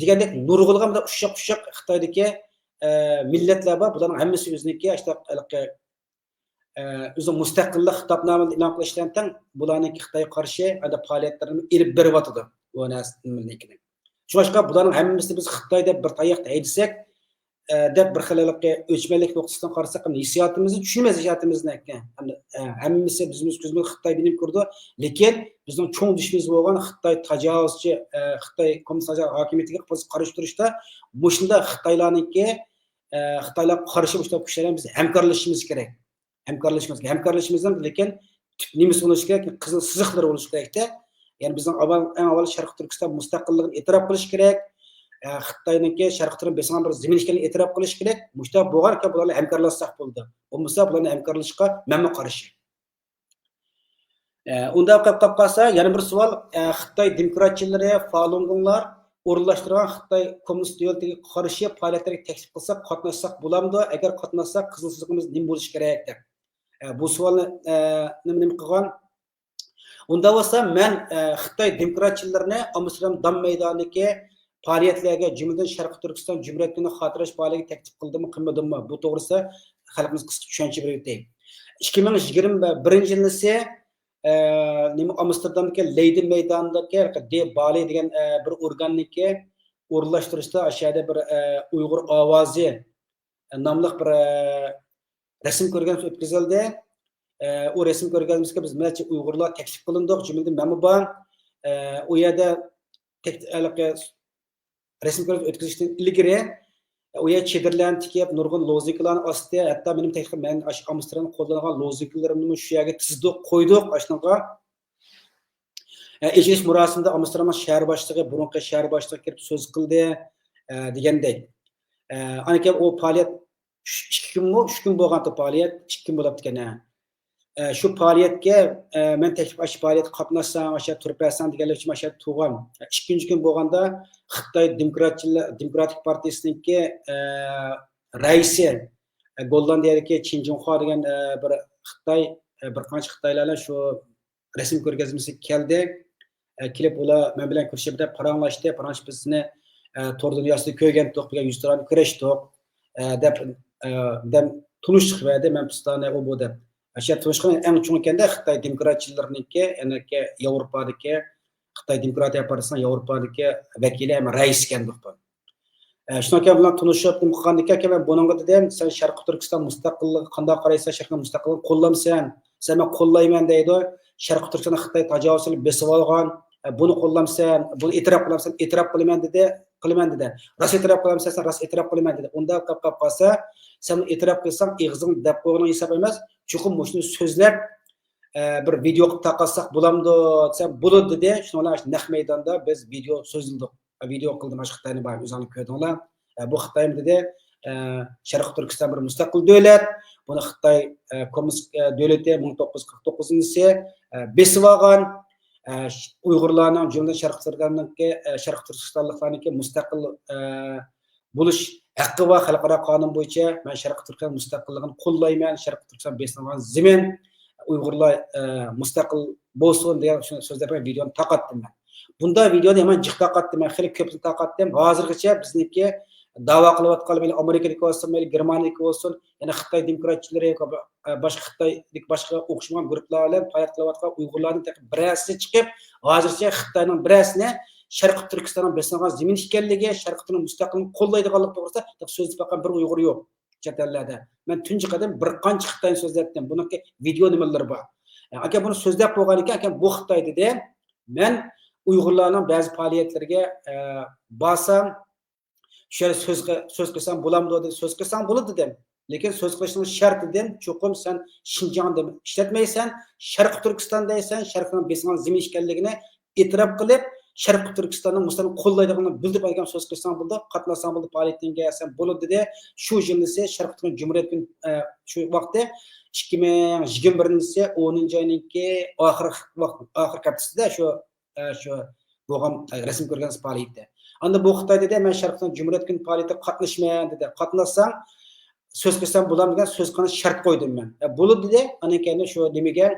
دېگەندەك نۇرغۇنلىغان بىر ئۇششاق-ئۇششاق خىتايدىكى، ئە، مىللەتلەر بار. بۇلارنىڭ ھەممىسى ئۆزىنىڭكى ئاشۇنداق ھېلىقى، ئە، ئۆزىنىڭ مۇستەقىللىق خىتابنامىنى ئېلان قىلىش بىلەن تەڭ بۇلارنىڭكى خىتايغا قارشى ئاشۇنداق پائالىيەتلىرىنى ئېلىپ بېرىۋاتىدۇ. بۇ نەرسىنىڭكىنى. شۇڭلاشقا بۇلارنىڭ ھەممىسىنى بىز خىتاي دەپ بىر تاياقتا ھەيدىسەك، ئە، دەپ بىر خىل ھېلىقى ئۆچمەنلىك نۇقتىسىدىن قارىساق، ھېسسىياتىمىزنى چۈشىنىمىز، ھېسسىياتىمىزنى. ھەم-، ئە، ھەممىسى بىزمۇ كۆزىمىز خىتاي بىلىپ كۆرىدۇ. لېكىن بىزنىڭ چوڭ دۈشمىنىمىز بولغان خىتاي تاجاۋۇزچى، ئە، خىتاي كوممۇنىست تاجاۋۇز ھاكىمىيىتىگە بىز قارشى تۇرۇشتا مۇشۇنداق خىتايلارنىڭكى، ئە، خىتايلارغا قارشى مۇشۇنداق كۈچلەر بىلەن بىز ھەمكارلىشىشىمىز كېرەك. ھەمكارلىشىمىز، ھەمكارلىشىمىزنىڭ لېكىن تۈپ نېمىسى بولۇشى كېرەك؟ قىزىل سىزىقلىرى بولۇشى كېرەكتە. يەنى بىزنىڭ ئاۋۋال، ئەڭ ئاۋۋال شەرقىي تۈركىستان مۇستەقىللىقىنى ئېتىراپ قىلىش كېرەك. ئە، خىتاينىڭكى شەرقىي تۈركىنى بېسىدىغان بىر زېمىن ئىكەنلىكىنى ئېتىراپ قىلىش كېرەك. مۇشۇنداق بولغان ئىكەن، بۇلار بىلەن ھەمكارلاشساق بولىدۇ. بولمىسا بۇلارنى ھەمكارلىشىشقا مەنمۇ قارشى. ئە، ئۇنداق قىلىپ قالسا، يەنە بىر سوئال، ئە، خىتاي دېموكراتچىلىرى، فالۇنگوڭلار ئورۇنلاشتۇرغان خىتاي كوممۇنىست دۆلىتىگە قارشى پائالىيەتلەرگە تەكلىپ قىلساق، قاتناشساق بولامدۇ؟ ئەگەر قاتناشساق، قىزىل سىزىقىمىز نېمە بولۇشى كېرەك دەپ. ئە، بۇ سوئالنى، ئە، نېمە، نېمە قىلغان؟ ئۇنداق بولسا، مەن، ئە، خىتاي دېموكراتچىلىرىنى ئامستېردام دام مەيدانىدىكى پائالىيەتلەرگە، جۈملىدىن شەرقىي تۈركىستان جۇمھۇرىيەت كۈنىنى خاتىرىلەش پائالىيىتىگە تەكلىپ قىلدىممۇ، قىلمىدىممۇ؟ بۇ توغرىسىدا خەلقىمىزگە قىسقىچە چۈشەنچە بېرىۋېتەي. ئىككى مىڭ يىگىرمە بىرىنچى يىلىسى، ئە، نېمە، ئامستېردامدىكى لېيدېن مەيدانىدىكى دې بالې دېگەن، ئە، بىر ئورگاننىڭكى ئورۇنلاشتۇرۇشىدا ئاشۇ يەردە بىر، ئە، ئۇيغۇر ئاۋازى ناملىق بىر، ئە، رەسىم كۆرگەزمىسى ئۆتكۈزۈلدى. ئە، ئۇ رەسىم كۆرگەزمىسىگە بىز نەچچە ئۇيغۇرلار تەكلىپ قىلىندۇق، جۈملىدىن مەنمۇ بار. ئە، ئۇ يەردە تەك-، ھېلىقى رەسىم كۆرگەزمىسى ئۆتكۈزۈشتىن ئىلگىرى، ئۇ يەردە چېدىرلارنى تىكىپ، نۇرغۇن لوزۇنكىلارنى ئاستى، ھەتتا مېنىڭ تەكلىپ، مەن ئاشۇ ئامستېردامدا قوللانغان لوزۇنكىلىرىمنىمۇ شۇ يەرگە تىزدۇق، قويدۇق، ئاشۇنىڭغا. ئە، ئېچىلىش مۇراسىمىدا ئامستېردامنىڭ شەھەر باشلىقى، بۇرۇنقى شەھەر باشلىقى كىرىپ سۆز قىلدى، ئە، دېگەندەك. ئە، ئاندىن كېيىن ئۇ پائالىيەت ئۈچ، ئىككى كۈنمۇ؟ ئۈچ كۈن بولغانتى پائالىيەت، ئىككى كۈن بولۇپتىكەن، ھە. ئە، شۇ پائالىيەتكە، ئە، مەن تەكلىپ، ئاشۇ پائالىيەتكە قاتناشساڭ، ئاشۇ تۇرۇپ بەرسەڭ دېگەنلىك ئۈچۈن ئاشۇ تۇرغان. ئە، ئىككىنچى كۈن بولغاندا خىتاي دېموكراتچىلار، دېموكراتىك پارتىيىسىنىڭكى، ئە، رەئىسى، ئە، گوللاندىيەدىكى چىن جىڭخۇا دېگەن، ئە، بىر خىتاي، ئە، بىر قانچە خىتايلار بىلەن شۇ رەسىم كۆرگەزمىسىگە كەلدى. ئە، كېلىپ ئۇلار مەن بىلەن كۆرۈشۈپ دەپ پاراڭلاشتى. پاراڭلىشىپ بىز سېنى، ئە، تور دۇنياسىدا كۆرگەنتۇق، بىر يۈز تارانى كۆرۈشتۇق، ئە، دەپ، ئە، دەم تونۇشلۇق بەردى. مەن پىستانە ئۇ بۇ دەپ. ئاشۇ تونۇشقان ئەڭ چوڭ ئىكەندە خىتاي دېموكراتچىلىرىنىڭكى، يەنىكى ياۋروپادىكى خىتاي دېموكراتىيە پارتىيىسىنىڭ ياۋروپادىكى ۋەكىلى ھەم رەئىسى ئىكەندۇق بۇ. ئە، شۇنىڭ بىلەن تونۇشۇپ، نېمە قىلغاندىكىن، كېيىن مەن بۇنىڭغا دېدىم، سەن شەرقىي تۈركىستان مۇستەقىللىقىغا قانداق قارايسەن، شەرقىي مۇستەقىللىقنى قوللامسەن؟ سەن مەن قوللايمەن دەيدۇ. شەرقىي تۈركىستاننى خىتاي تاجاۋۇزچىلىرى بېسىۋالغان، ئە، بۇنى قوللامسەن، بۇنى ئېتىراپ قىلامسەن؟ ئېتىراپ قىلىمەن دېدى، قىلىمەن دېدى. راست ئېتىراپ قىلامسەن؟ سەن راست ئېتىراپ قىلىمەن دېدى. ئۇنداق قىلىپ قالسا، سەن ئېتىراپ قىلساڭ، ئېغىزىڭ دەپ قويغىنىڭ ھېساب ئەمەس. چوقۇم مۇشۇنى سۆزلەپ، ئە، بىر ۋىدېئو قىلىپ تارقاتساق بولامدۇ دېسەم، بولىدۇ دېدى. شۇنىڭ بىلەن نەق مەيداندا بىز ۋىدېئو سۆزلىدۇق. ۋىدېئو قىلدىم، ئاشۇ خىتاينى بار، ئۆزۈڭلار كۆردۈڭلار. ئە، بۇ خىتايمۇ دېدى، ئە، شەرقىي تۈركىستان بىر مۇستەقىل دۆلەت، بۇنى خىتاي، ئە، كوممۇنىست، ئە، دۆلىتى مىڭ توققۇز يۈز قىرىق توققۇزىنچى يىلى، ئە، بېسىۋالغان، ئە، ش-، ئۇيغۇرلارنىڭ، جۈملىدىن شەرقىي تۈركىستاننىڭكى، ئە، شەرقىي تۈركىستانلىقلارنىڭكى مۇستەقىل، ئە، بولۇش ھەققى بار خەلقئارا قانۇن بويىچە. مەن شەرقىي تۈركىستان مۇستەقىللىقىنى قوللايمەن، شەرقىي تۈركىستان بېسىۋالغان زېمىن، ئۇيغۇرلار، ئە، مۇستەقىل بولسۇن دېگەن شۇ سۆزلەپ ۋىدېونى تارقاتتىم مەن. بۇنداق ۋىدېونى يامان جىق تارقاتتىم مەن، خېلى كۆپنى تارقاتتىم. ھازىرغىچە بىزنىڭكى داۋا قىلىۋاتقان، مەيلى ئامېرىكىدىكى بولسۇن، مەيلى گېرمانىيىدىكى بولسۇن، يەنە خىتاي دېموكراتچىلىرى، باشقا خىتايدىكى باشقا ئوخشىمىغان گۇرۇپپىلار بىلەن پائالىيەت قىلىۋاتقان ئۇيغۇرلاردىن تېخى بىرەرسى چىقىپ، ھازىرچە خىتاينىڭ بىرەرسىنى شەرقىي تۈركىستاننىڭ بېسىلغان زېمىن ئىكەنلىكى، شەرقىي تۈركىستاننىڭ مۇستەقىللىقىنى قوللايدىغانلىقى توغرىسىدا سۆزلەپ باققان بىر ئۇيغۇر يوق چەت ئەللەردە. مەن تۇنجى قېتىم بىر قانچە خىتاينى سۆزلەتتىم. بۇنىڭكى ۋىدېئو نېمىلىرى بار. ئەگەر بۇنى سۆزلەپ بولغانىكەن، ئەكەن بۇ خىتاي دېدى، مەن ئۇيغۇرلارنىڭ بەزى پائالىيەتلىرىگە، ئە، بارسام، شۇ يەردە سۆز قى-، سۆز قىلسام بولامدۇ دېدى. سۆز قىلساڭ بولىدۇ دېدىم. لېكىن سۆز قىلىشنىڭ شەرتى دېدىم، چوقۇم سەن شىنجاڭ دېم-، ئىشلەتمەيسەن، شەرقىي تۈركىستان دەيسەن، شەرقنىڭ بېسىلغان زېمىن ئىكەنلىكىنى ئېتىراپ قىلىپ، شەرقىي تۈركىستاننىڭ مۇسۇلمان قوللايدىغانلىقىنى بىلدۈرۈپ ئەگەر سۆز قىلساڭ بولىدۇ، قاتناشساڭ بولىدۇ، پائالىيىتىڭگە سەن بولىدۇ دېدى. شۇ يىلىسى شەرقىي تۈركىستان جۇمھۇرىيەت كۈنى، ئە، شۇ ۋاقتى ئىككى مىڭ يىگىرمە بىرىنچى يىلى ئونىنچى ئاينىڭكى ئاخىر ۋاق-، ئاخىرقى ھەپتىسىدە شۇ، ئە، شۇ بولغان، ئە، رەسىم كۆرگەزمىسى پائالىيىتى. ئاندىن بۇ خىتاي دېدى، مەن شەرقىي تۈركىستان جۇمھۇرىيەت كۈنى پائالىيىتىگە قاتنىشىمەن دېدى. قاتناشساڭ سۆز قىلسام بولامدۇ دېگەن سۆز قىلغان شەرت قويدۇم مەن. ئە، بولىدۇ دېدى. ئاندىن كېيىن شۇ نېمىگە،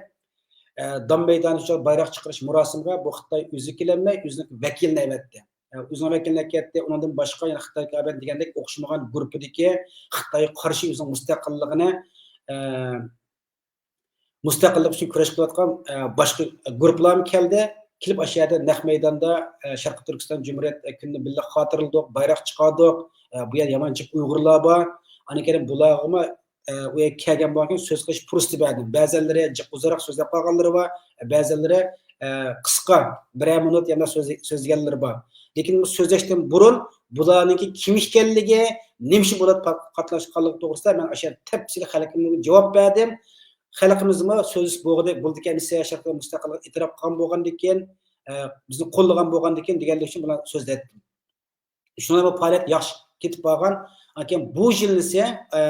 ئە، دام مەيدانىدا شۇ بايراق چىقىرىش مۇراسىمىگە بۇ خىتاي ئۆزى كېلەلمەي، ئۆزىنىڭ ۋەكىلىنى ئەۋەتتى. ئە، ئۆزىنىڭ ۋەكىلىنى ئەكەتتى. ئۇنىڭدىن باشقا يەنە خىتاي كابىنېت دېگەندەك ئوخشىمىغان گۇرۇپپىدىكى خىتايغا قارشى ئۆزىنىڭ مۇستەقىللىقىنى، ئە، مۇستەقىللىق ئۈچۈن كۈرەش قىلىۋاتقان، ئە، باشقا گۇرۇپپىلارمۇ كەلدى. كېلىپ ئاشۇ يەردە نەق مەيداندا، ئە، شەرقىي تۈركىستان جۇمھۇرىيەت كۈنىنى بىللە خاتىرىلىدۇق، بايراق چىقاردۇق. ئە، بۇ يەردە يامان جىق ئۇيغۇرلار بار. ئاندىن كېيىن بۇلارغىمۇ، ئە، ئۇ يەرگە كەلگەن بولغاندىكىن سۆز قىلىش پۇرسىتى بەردىم. بەزەنلىرى جىق ئۇزاقراق سۆزلەپ قالغانلىرى بار، بەزەنلىرى، ئە، قىسقا، بىرەر مىنۇت يەنە سۆز-، سۆزلىگەنلىرى بار. لېكىن بۇ سۆزلەشتىن بۇرۇن بۇلارنىڭكى كىم ئىكەنلىكى، نېمە ئىشى بولۇپ قا-، قاتناشقانلىقى توغرىسىدا مەن ئاشۇ يەردە تەپسىلىي خەلقىمگە جاۋاب بەردىم. خەلقىمىزمۇ سۆزلىشىپ بولدى، بولىدىكەن، شەرقىي مۇستەقىللىققا ئېتىراپ قىلغان بولغاندىكىن، ئە، بىزنى قوللىغان بولغاندىكىن دېگەنلىك ئۈچۈن بۇلار سۆزلەتتىم. شۇڭا بۇ پائالىيەت ياخشى كېتىپ بارغان. ئاكام بۇ يىلىسى، ئە،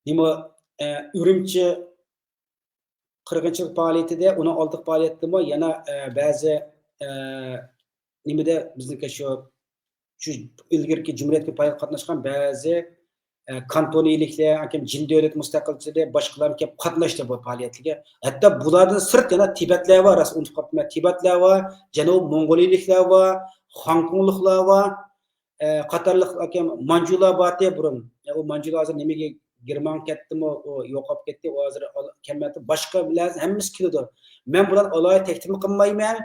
نېمە، ئە، ئۈرۈمچى قىرغىنچىلىق پائالىيىتىدە، ئۇنىڭ ئالدىقى پائالىيەتتىمۇ يەنە، ئە، بەزى، ئە، نېمىدە بىزنىڭكى شۇ، شۇ ئىلگىرىكى جۇمھۇرىيەتكە پائالىيەتكە قاتناشقان بەزى ئە، كانتونىيلىكلەر، ئاكام جىن دۆلەت مۇستەقىلچىلىرى، باشقىلار كېلىپ قاتناشتى بۇ پائالىيەتلەرگە. ھەتتا بۇلاردىن سىرت يەنە تىبەتلەر بار، راست ئۇنتۇپ قاپتىمەن. تىبەتلەر بار، جەنۇبىي موڭغۇلىيلىكلەر بار، خوڭكوڭلۇقلار بار، ئە، قاتارلىق ئاكام مانجۇلار بارتى بۇرۇن. ئە، ئۇ مانجۇلار ھازىر نېمىگە گېرمانغا كەتتىمۇ، ئۇ يوقاپ كەتتى، ئۇ ھازىر ئال-، كەلمەپتۇ. باشقىلار ھەممىسى كېلىدۇ. مەن بۇلارنى ئالاھىدە تەكلىپمۇ قىلمايمەن.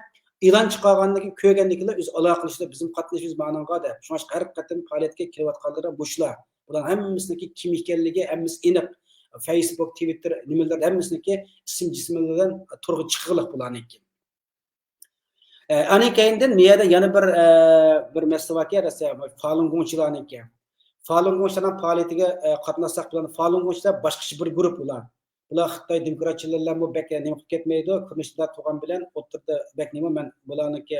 ئېلان چىقارغاندىن كېيىن كۆرگەندىن كېيىن ئۆزى ئالاقىلىشىدۇ، بىزمۇ قاتنىشىمىز مانىڭغا دەپ. شۇڭلاشقا ھەر قېتىم پائالىيەتكە كېلىۋاتقانلىرى مۇشۇلار. بۇلارنىڭ ھەممىسىنىڭكى كىم ئىكەنلىكى ھەممىسى ئېنىق. فېيسبۇك، تىۋىتتېر، نېمىلەر ھەممىسىنىڭكى ئىسىم جىسىمى بىلەن تورغا چىققىلىق بۇلارنىڭكى. ئە، ئاندىن كېيىندىن مۇيەردە يەنە بىر، ئە، بىر مەسىلە باركەن، رەسە، فالۇنگوڭچىلارنىڭكى. فالۇنگوڭچىلارنىڭ پائالىيىتىگە، ئە، قاتناشساق بىلەن، فالۇنگوڭچىلار باشقىچە بىر گۇرۇپ ئۇلار. بۇلار خىتاي دېموكراتچىلىرى بىلەنمۇ بەك نېمە قىلىپ كەتمەيدۇ. كۆرۈنۈشىدە تۇرغان بىلەن ئوتتۇرىدا بەك نېمە، مەن بۇلارنىڭكى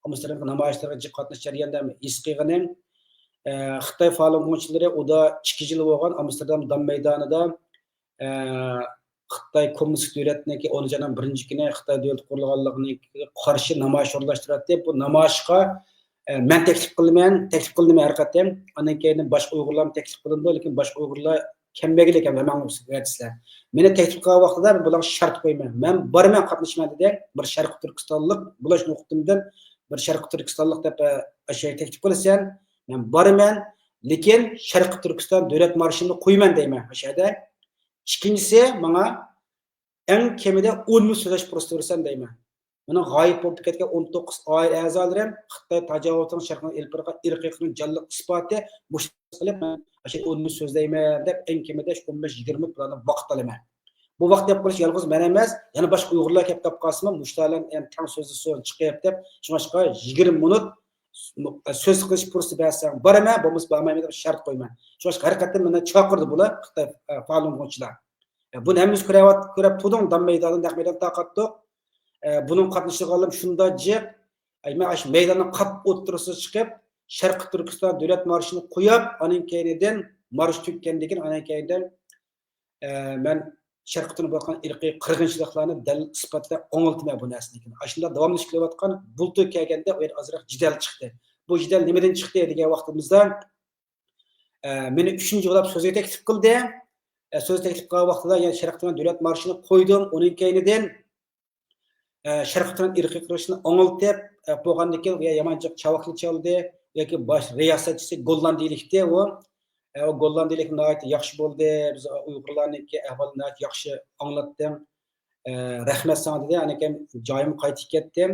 ئامستېردامدىكى نامايىشلىرىغا جىق قاتنىشىش جەريانىدا ھېس قىلغىنىم. ئە، خىتاي فالۇنگوڭچىلىرى ئۇدا ئىككى يىل بولغان ئامستېردام دام مەيدانىدا، ئە، خىتاي كوممۇنىستىك دۆلەتنىڭكى ئون جانان بىرىنچى كۈنى خىتاي دۆلىتى قۇرۇلغانلىقىغا قارشى نامايىش ئورۇنلاشتۇراتتى. بۇ نامايىشقا، ئە، مەن تەكلىپ قىلىمەن، تەكلىپ قىلىنىمەن ھەر قېتىم. ئاندىن كېيىن باشقا ئۇيغۇرلارمۇ تەكلىپ قىلىنىدۇ، لېكىن باشقا ئۇيغۇرلار كەلمەيدىكەن، ھەممىڭ ئەتىسىلەر. مېنى تەكلىپ قىلغان ۋاقتىدا مەن بۇلارغا شەرت قويىمەن. مەن بارىمەن، قاتنىشىمەن دېدى. بىر شەرقىي تۈركىستانلىق بولۇش نۇقتىمدىن بىر شەرقىي تۈركىستانلىق دەپ، ئە، ئاشۇ يەرگە تەكلىپ قىلىسەن. مەن بارىمەن، لېكىن شەرقىي تۈركىستان دۆلەت مارشىنى قويىمەن دەيمەن ئاشۇ يەردە. ئىككىنچىسى، ماڭا ئەڭ كېمىدە ئون مىنۇت سۆزلەش پۇرسىتى بېرىسەن دەيمەن. مېنىڭ غايىب بولۇپ كەتكەن ئون توققۇز ئائىلە ئەزالىرىم خىتاي تاجاۋۇزىنىڭ شەرقىدىن ئېلىپ بارغان ئىرقىي قىرغىن جانلىق ئىسپاتى مۇشۇ قىلىپ، مەن ئاشۇ ئون مىنۇت سۆزلەيمەن دەپ، ئەڭ كېمىدە ئون بەش يىگىرمە مىنۇت بۇلارنىڭ ۋاقىت ئالىمەن. بۇ ۋاقىت دەپ قويۇش يالغۇز مەن ئەمەس، يەنە باشقا ئۇيغۇرلار كەپ قاپ قالسىمۇ، مۇشۇلار بىلەن ھەم تەڭ سۆزلىسۇن، چىقىپ دەپ، شۇڭلاشقا يىگىرمە مىنۇت سۆز قىلىش پۇرسىتى بەرسەڭ بارىمەن، بولمىسا بارمايمەن دەپ شەرت قويىمەن. شۇڭلاشقا ھەر قېتىم مېنى چاقىرىدۇ بۇلار، خىتاي، ئە، فالۇنگوڭچىلار. ئە، بۇنى ھەممىمىز كۆرۈۋات-، كۆرۈپ تۇردۇق، دام مەيدانىدا، نەق مەيداندا تارقاتتۇق. ئە، بۇنىڭ قاتنىشىدىغانلىرىم شۇنداق جىق. ئەي، مەن ئاشۇ مەيداننىڭ قاپ ئوتتۇرىسىغا چىقىپ، شەرقىي تۈركىستان دۆلەت مارشىنى قويۇپ، ئانىڭ كەينىدىن مارش تۈگىگەندىن كېيىن، ئانىڭ كەينىدىن، ئە، مەن شەرقىي تۈركىستاندا بولغان ئىرقىي قىرغىنچىلىقلارنى دەلىل ئىسپاتلاپ ئاڭلىتىمەن بۇ نەرسىنى. ئاشۇنداق داۋاملىشىپ كېلىۋاتقان بۇلتۇر كەلگەندە ئۇ يەردە ئازراق جېدەل چىقتى. بۇ جېدەل نېمىدىن چىقتى دېگەن ۋاقتىمىزدا، ئە، مېنى ئۈچىنچى بولاپ سۆزگە تەكلىپ قىلدى. ئە، سۆز تەكلىپ قىلغان ۋاقتىدا يەنە شەرقىي تۈركىستان دۆلەت مارشىنى قويدۇم. ئۇنىڭ كەينىدىن ئە، شەرقىي تۈركىستان ئىرقىي قىرغىنچىلىقىنى ئاڭلىتىپ، ئە، بولغاندىن كېيىن يا-، يامان جىق چاۋاكلا چالدى ياكى باش رىياسەتچىسى گوللاندىيىلىكتى ئۇ. ئە، ئۇ گوللاندىيىلىك ناھايىتى ياخشى بولدى، بىز ئۇيغۇرلارنىڭكى ئەھۋالىنى ناھايىتى ياخشى ئاڭلاتتىڭ. ئە، رەھمەت ساڭا دېدى. ئانىكەم جايىمغا قايتىپ كەتتىم.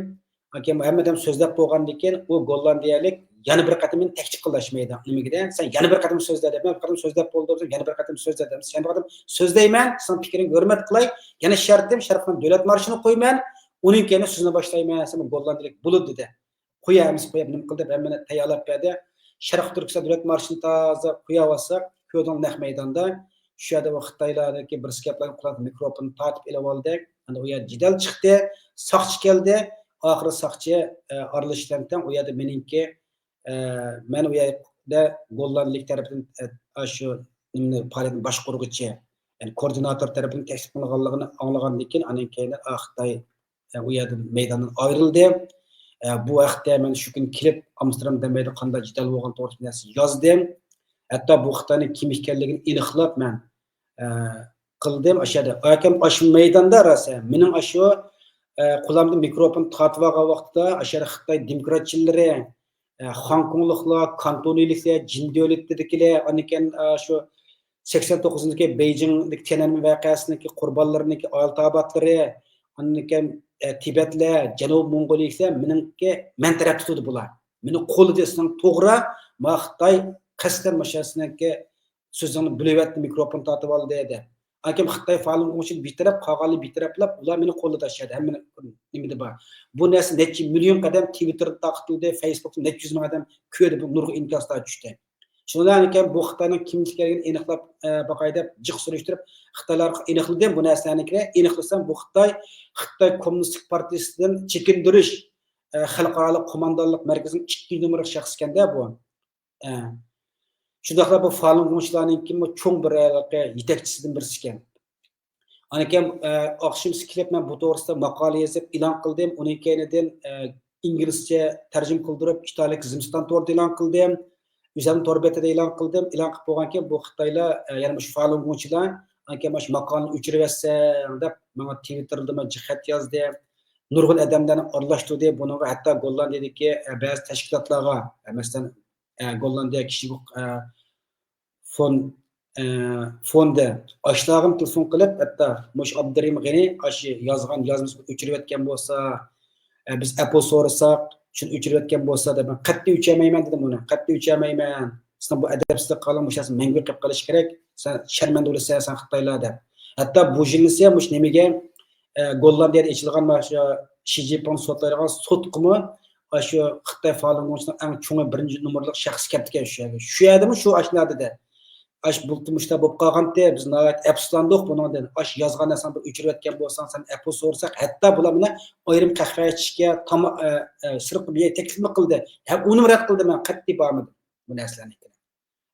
ئانىكەم ھەممە ئادەم سۆزلەپ بولغاندىن كېيىن ئۇ گوللاندىيەلىك يەنە بىر قېتىم مېنى تەكلىپ قىلدى ئاشۇ مەيدان نېمىگىدە. سەن يەنە بىر قېتىم سۆزلە دەپ، مەن بىر قېتىم سۆزلەپ بولدۇم، يەنە بىر قېتىم سۆزلە دەپ، يەنە بىر قېتىم سۆزلەيمەن، سېنىڭ پىكرىڭگە ھۆرمەت قىلاي. يەنە شەرتىم، شەرقنىڭ دۆلەت مارشىنى قويىمەن، ئۇنىڭ كەينىدىن سۆزنى باشلايمەن، سەن گوللاندىيەلىك بولىدۇ دېدى. قويە، ھەممىسى قويۇپ، نېمە قىل دەپ ھەممىنى تەييارلاپ بەردى. شەرقىي تۈركىستان دۆلەت مارشىنى تازا قوياۋاتساق، كۆردۈڭ نەق مەيداندا. شۇ يەردە ئۇ خىتايلاردىكى بىرسى كەپلا قۇلاق مىكروفوننى تارتىپ ئېلىۋالدى. ئەمدى ئۇ يەردە جېدەل چىقتى. ساقچى كەلدى. ئاخىرى ساقچى، ئە، ئارىلىشىشتىن تەڭ ئۇ يەردە مېنىڭكى، ئە، مەن ئۇ يەردە گوللاندىيىلىك تەرىپىدىن، ئە، ئاشۇ نېمىنى، پائالىيەتنى باشقۇرغۇچى، يەنى كوئوردىناتور تەرىپىدىن تەكلىپ قىلىنغانلىقىنى ئاڭلىغاندىن كېيىن، ئاندىن كېيىن، ئا، خىتاي ئە، ئۇ يەردىن مەيداندىن ئايرىلدى. ئە، بۇ ھەقتە مەن شۇ كۈنى كېلىپ، ئامستېردام دەمەيدە قانداق جېدەل بولغان توغرىسىدا نەرسە يازدىم. ھەتتا بۇ خىتاينىڭ كىم ئىكەنلىكىنى ئېنىقلاپ مەن، ئە، قىلدىم. ئاشۇ يەردە، ئاكام ئاشۇ مەيداندا راسا، مېنىڭ ئاشۇ، ئە، قولۇمدا مىكروفون تارتىۋالغان ۋاقتىدا، ئاشۇ يەردە خىتاي دېموكراتچىلىرى، ئە، خوڭكوڭلۇقلار، كانتونىلىكلەر، جىن دۆلىتىدىكىلەر، ئاندىن كېيىن، ئە، شۇ سەكسەن توققۇزىنچى بېيجىڭدىكى تيەنئەنمېن ۋەقەسىنىڭكى قۇربانلىرىنىڭكى ئائىلە تاۋابىئاتلىرى، ئاندىن كېيىن، ئە، تىبەتلەر، جەنۇبىي موڭغۇلىيىلىكلەر مېنىڭكى، مەن تەرەپتە تۇردى بۇلار. مېنى قوللىدى، سېنىڭ توغرا، ما خىتاي قەستەن مۇشۇ سېنىڭكى سۆزۈڭنى بۆلۈۋەتتى، مىكروفون تارتىۋالدى، دېدى. ئاكام خىتاي فالۇنگوڭچىلىرى بىتەرەپ، قالغانلىرى بىتەرەپلەپ، ئۇلار مېنى قوللىدى ئاشۇ يەردە، ھەممىنى نېمىدە بار. بۇ نەرسە نەچچە مىليون قەدەم تىۋىتتېردا تارقىتىلدى، فېيسبۇكتا نەچچە يۈز مىڭ ئادەم كۆردى، بۇ نۇرغۇن ئىنكاسلار چۈشتى. شۇنىڭ بىلەن كېيىن بۇ خىتاينىڭ كىملىكى ئىكەنلىكىنى ئېنىقلاپ، ئە، باقاي دەپ جىق سۈرۈشتۈرۈپ، خىتايلارغا ئېنىقلىدىم بۇ نەرسىلەرنىڭكىنى. ئېنىقلىسام، بۇ خىتاي، خىتاي كوممۇنىستىك پارتىيىسىدىن چېكىندۈرۈش، ئە، خەلقئارالىق قوماندانلىق مەركىزىنىڭ ئىككىنچى نومۇرلۇق شەخسى ئىكەن-دە بۇ. ئە، شۇنداقلا بۇ فالۇنگوڭچىلارنىڭكىمۇ چوڭ بىر، ھېلىقى يېتەكچىسىدىن بىرسى ئىكەن. ئانىكەم، ئە، ئاخشىمىسى كېلىپ، مەن بۇ توغرىسىدا ماقالە يېزىپ ئېلان قىلدىم. ئۇنىڭ كەينىدىن، ئە، ئىنگلىزچە تەرجىمە قىلدۇرۇپ، ئىتالىيەلىك زىمىستان تورىدا ئېلان قىلدىم. ئۆزۈمنىڭ تور بېتىدە ئېلان قىلدىم. ئېلان قىلىپ بولغاندىن كېيىن بۇ خىتايلار، ئە، يەنە مۇشۇ فالۇنگوڭچىلار، ئانكىن مانا شۇ ماقالىنى ئۆچۈرۈۋەتسەڭ دەپ ماڭا تىۋىتتېردىمۇ جىق خەت يازدى. نۇرغۇن ئادەملەرنى ئورۇنلاشتۇردى. بۇنىڭغا ھەتتا گوللاندىيەدىكى، ئە، بەزى تەشكىلاتلارغا، ئە، مەسىلەن، ئە، گوللاندىيە كىشىلىك، ئە، فون-، ئە، فوندى، ئاشۇلارغىمۇ تېلېفون قىلىپ، ھەتتا مۇشۇ ئابدۇرېھىم غېنى ئاشۇ يازغان يازمىسىنى ئۆچۈرۈۋەتكەن بولسا، ئە، بىز ئەپۇ سورىساق، شۇنى ئۆچۈرۈۋەتكەن بولسا دەپ، مەن قەتئىي ئۆچۈرمەيمەن دېدىم ئۇنى. قەتئىي ئۆچۈرمەيمەن. سېنىڭ بۇ ئەدەپسىزلىك قىلغان مۇشۇ نەرسە مەڭگۈ قېلىپ قېلىشى كېرەك. سەن شەرمەندە بولىسەن، سەن خىتايلار دەپ. ھەتتا بۇ يىلنىسى مۇشۇ نېمىگە، ئە، گوللاندىيەدە ئېچىلغان مانا شۇ شى جىنپىڭنى سوتلايدىغان سوتقىمۇ ئاشۇ خىتاي فالۇنگوڭچىنىڭ ئەڭ چوڭى بىرىنچى نومۇرلۇق شەخس كەپتىكەن شۇ يەرگە. شۇ يەردىمۇ شۇ ئاشۇنداق دېدى. ئاشۇ بۇلتۇر مۇشۇنداق بولۇپ قالغانتى، بىز ناھايىتى ئەپسۇسلاندۇق بۇنىڭدىن. ئاشۇ يازغان نەرسەڭنى بىر ئۆچۈرۈۋەتكەن بولساڭ، سەن ئەپۇ سورىساق، ھەتتا بۇلار مېنى ئايرىم قەھۋە ئىچىشكە، تاما-، ئە، ئە، سىرتقا بىر يەرگە تەكلىپمۇ قىلدى. ھەم ئۇنىمۇ رەت قىلدىم، مەن قەتئىي بارمىدىم بۇ نەرسىلەرنىڭكىنى.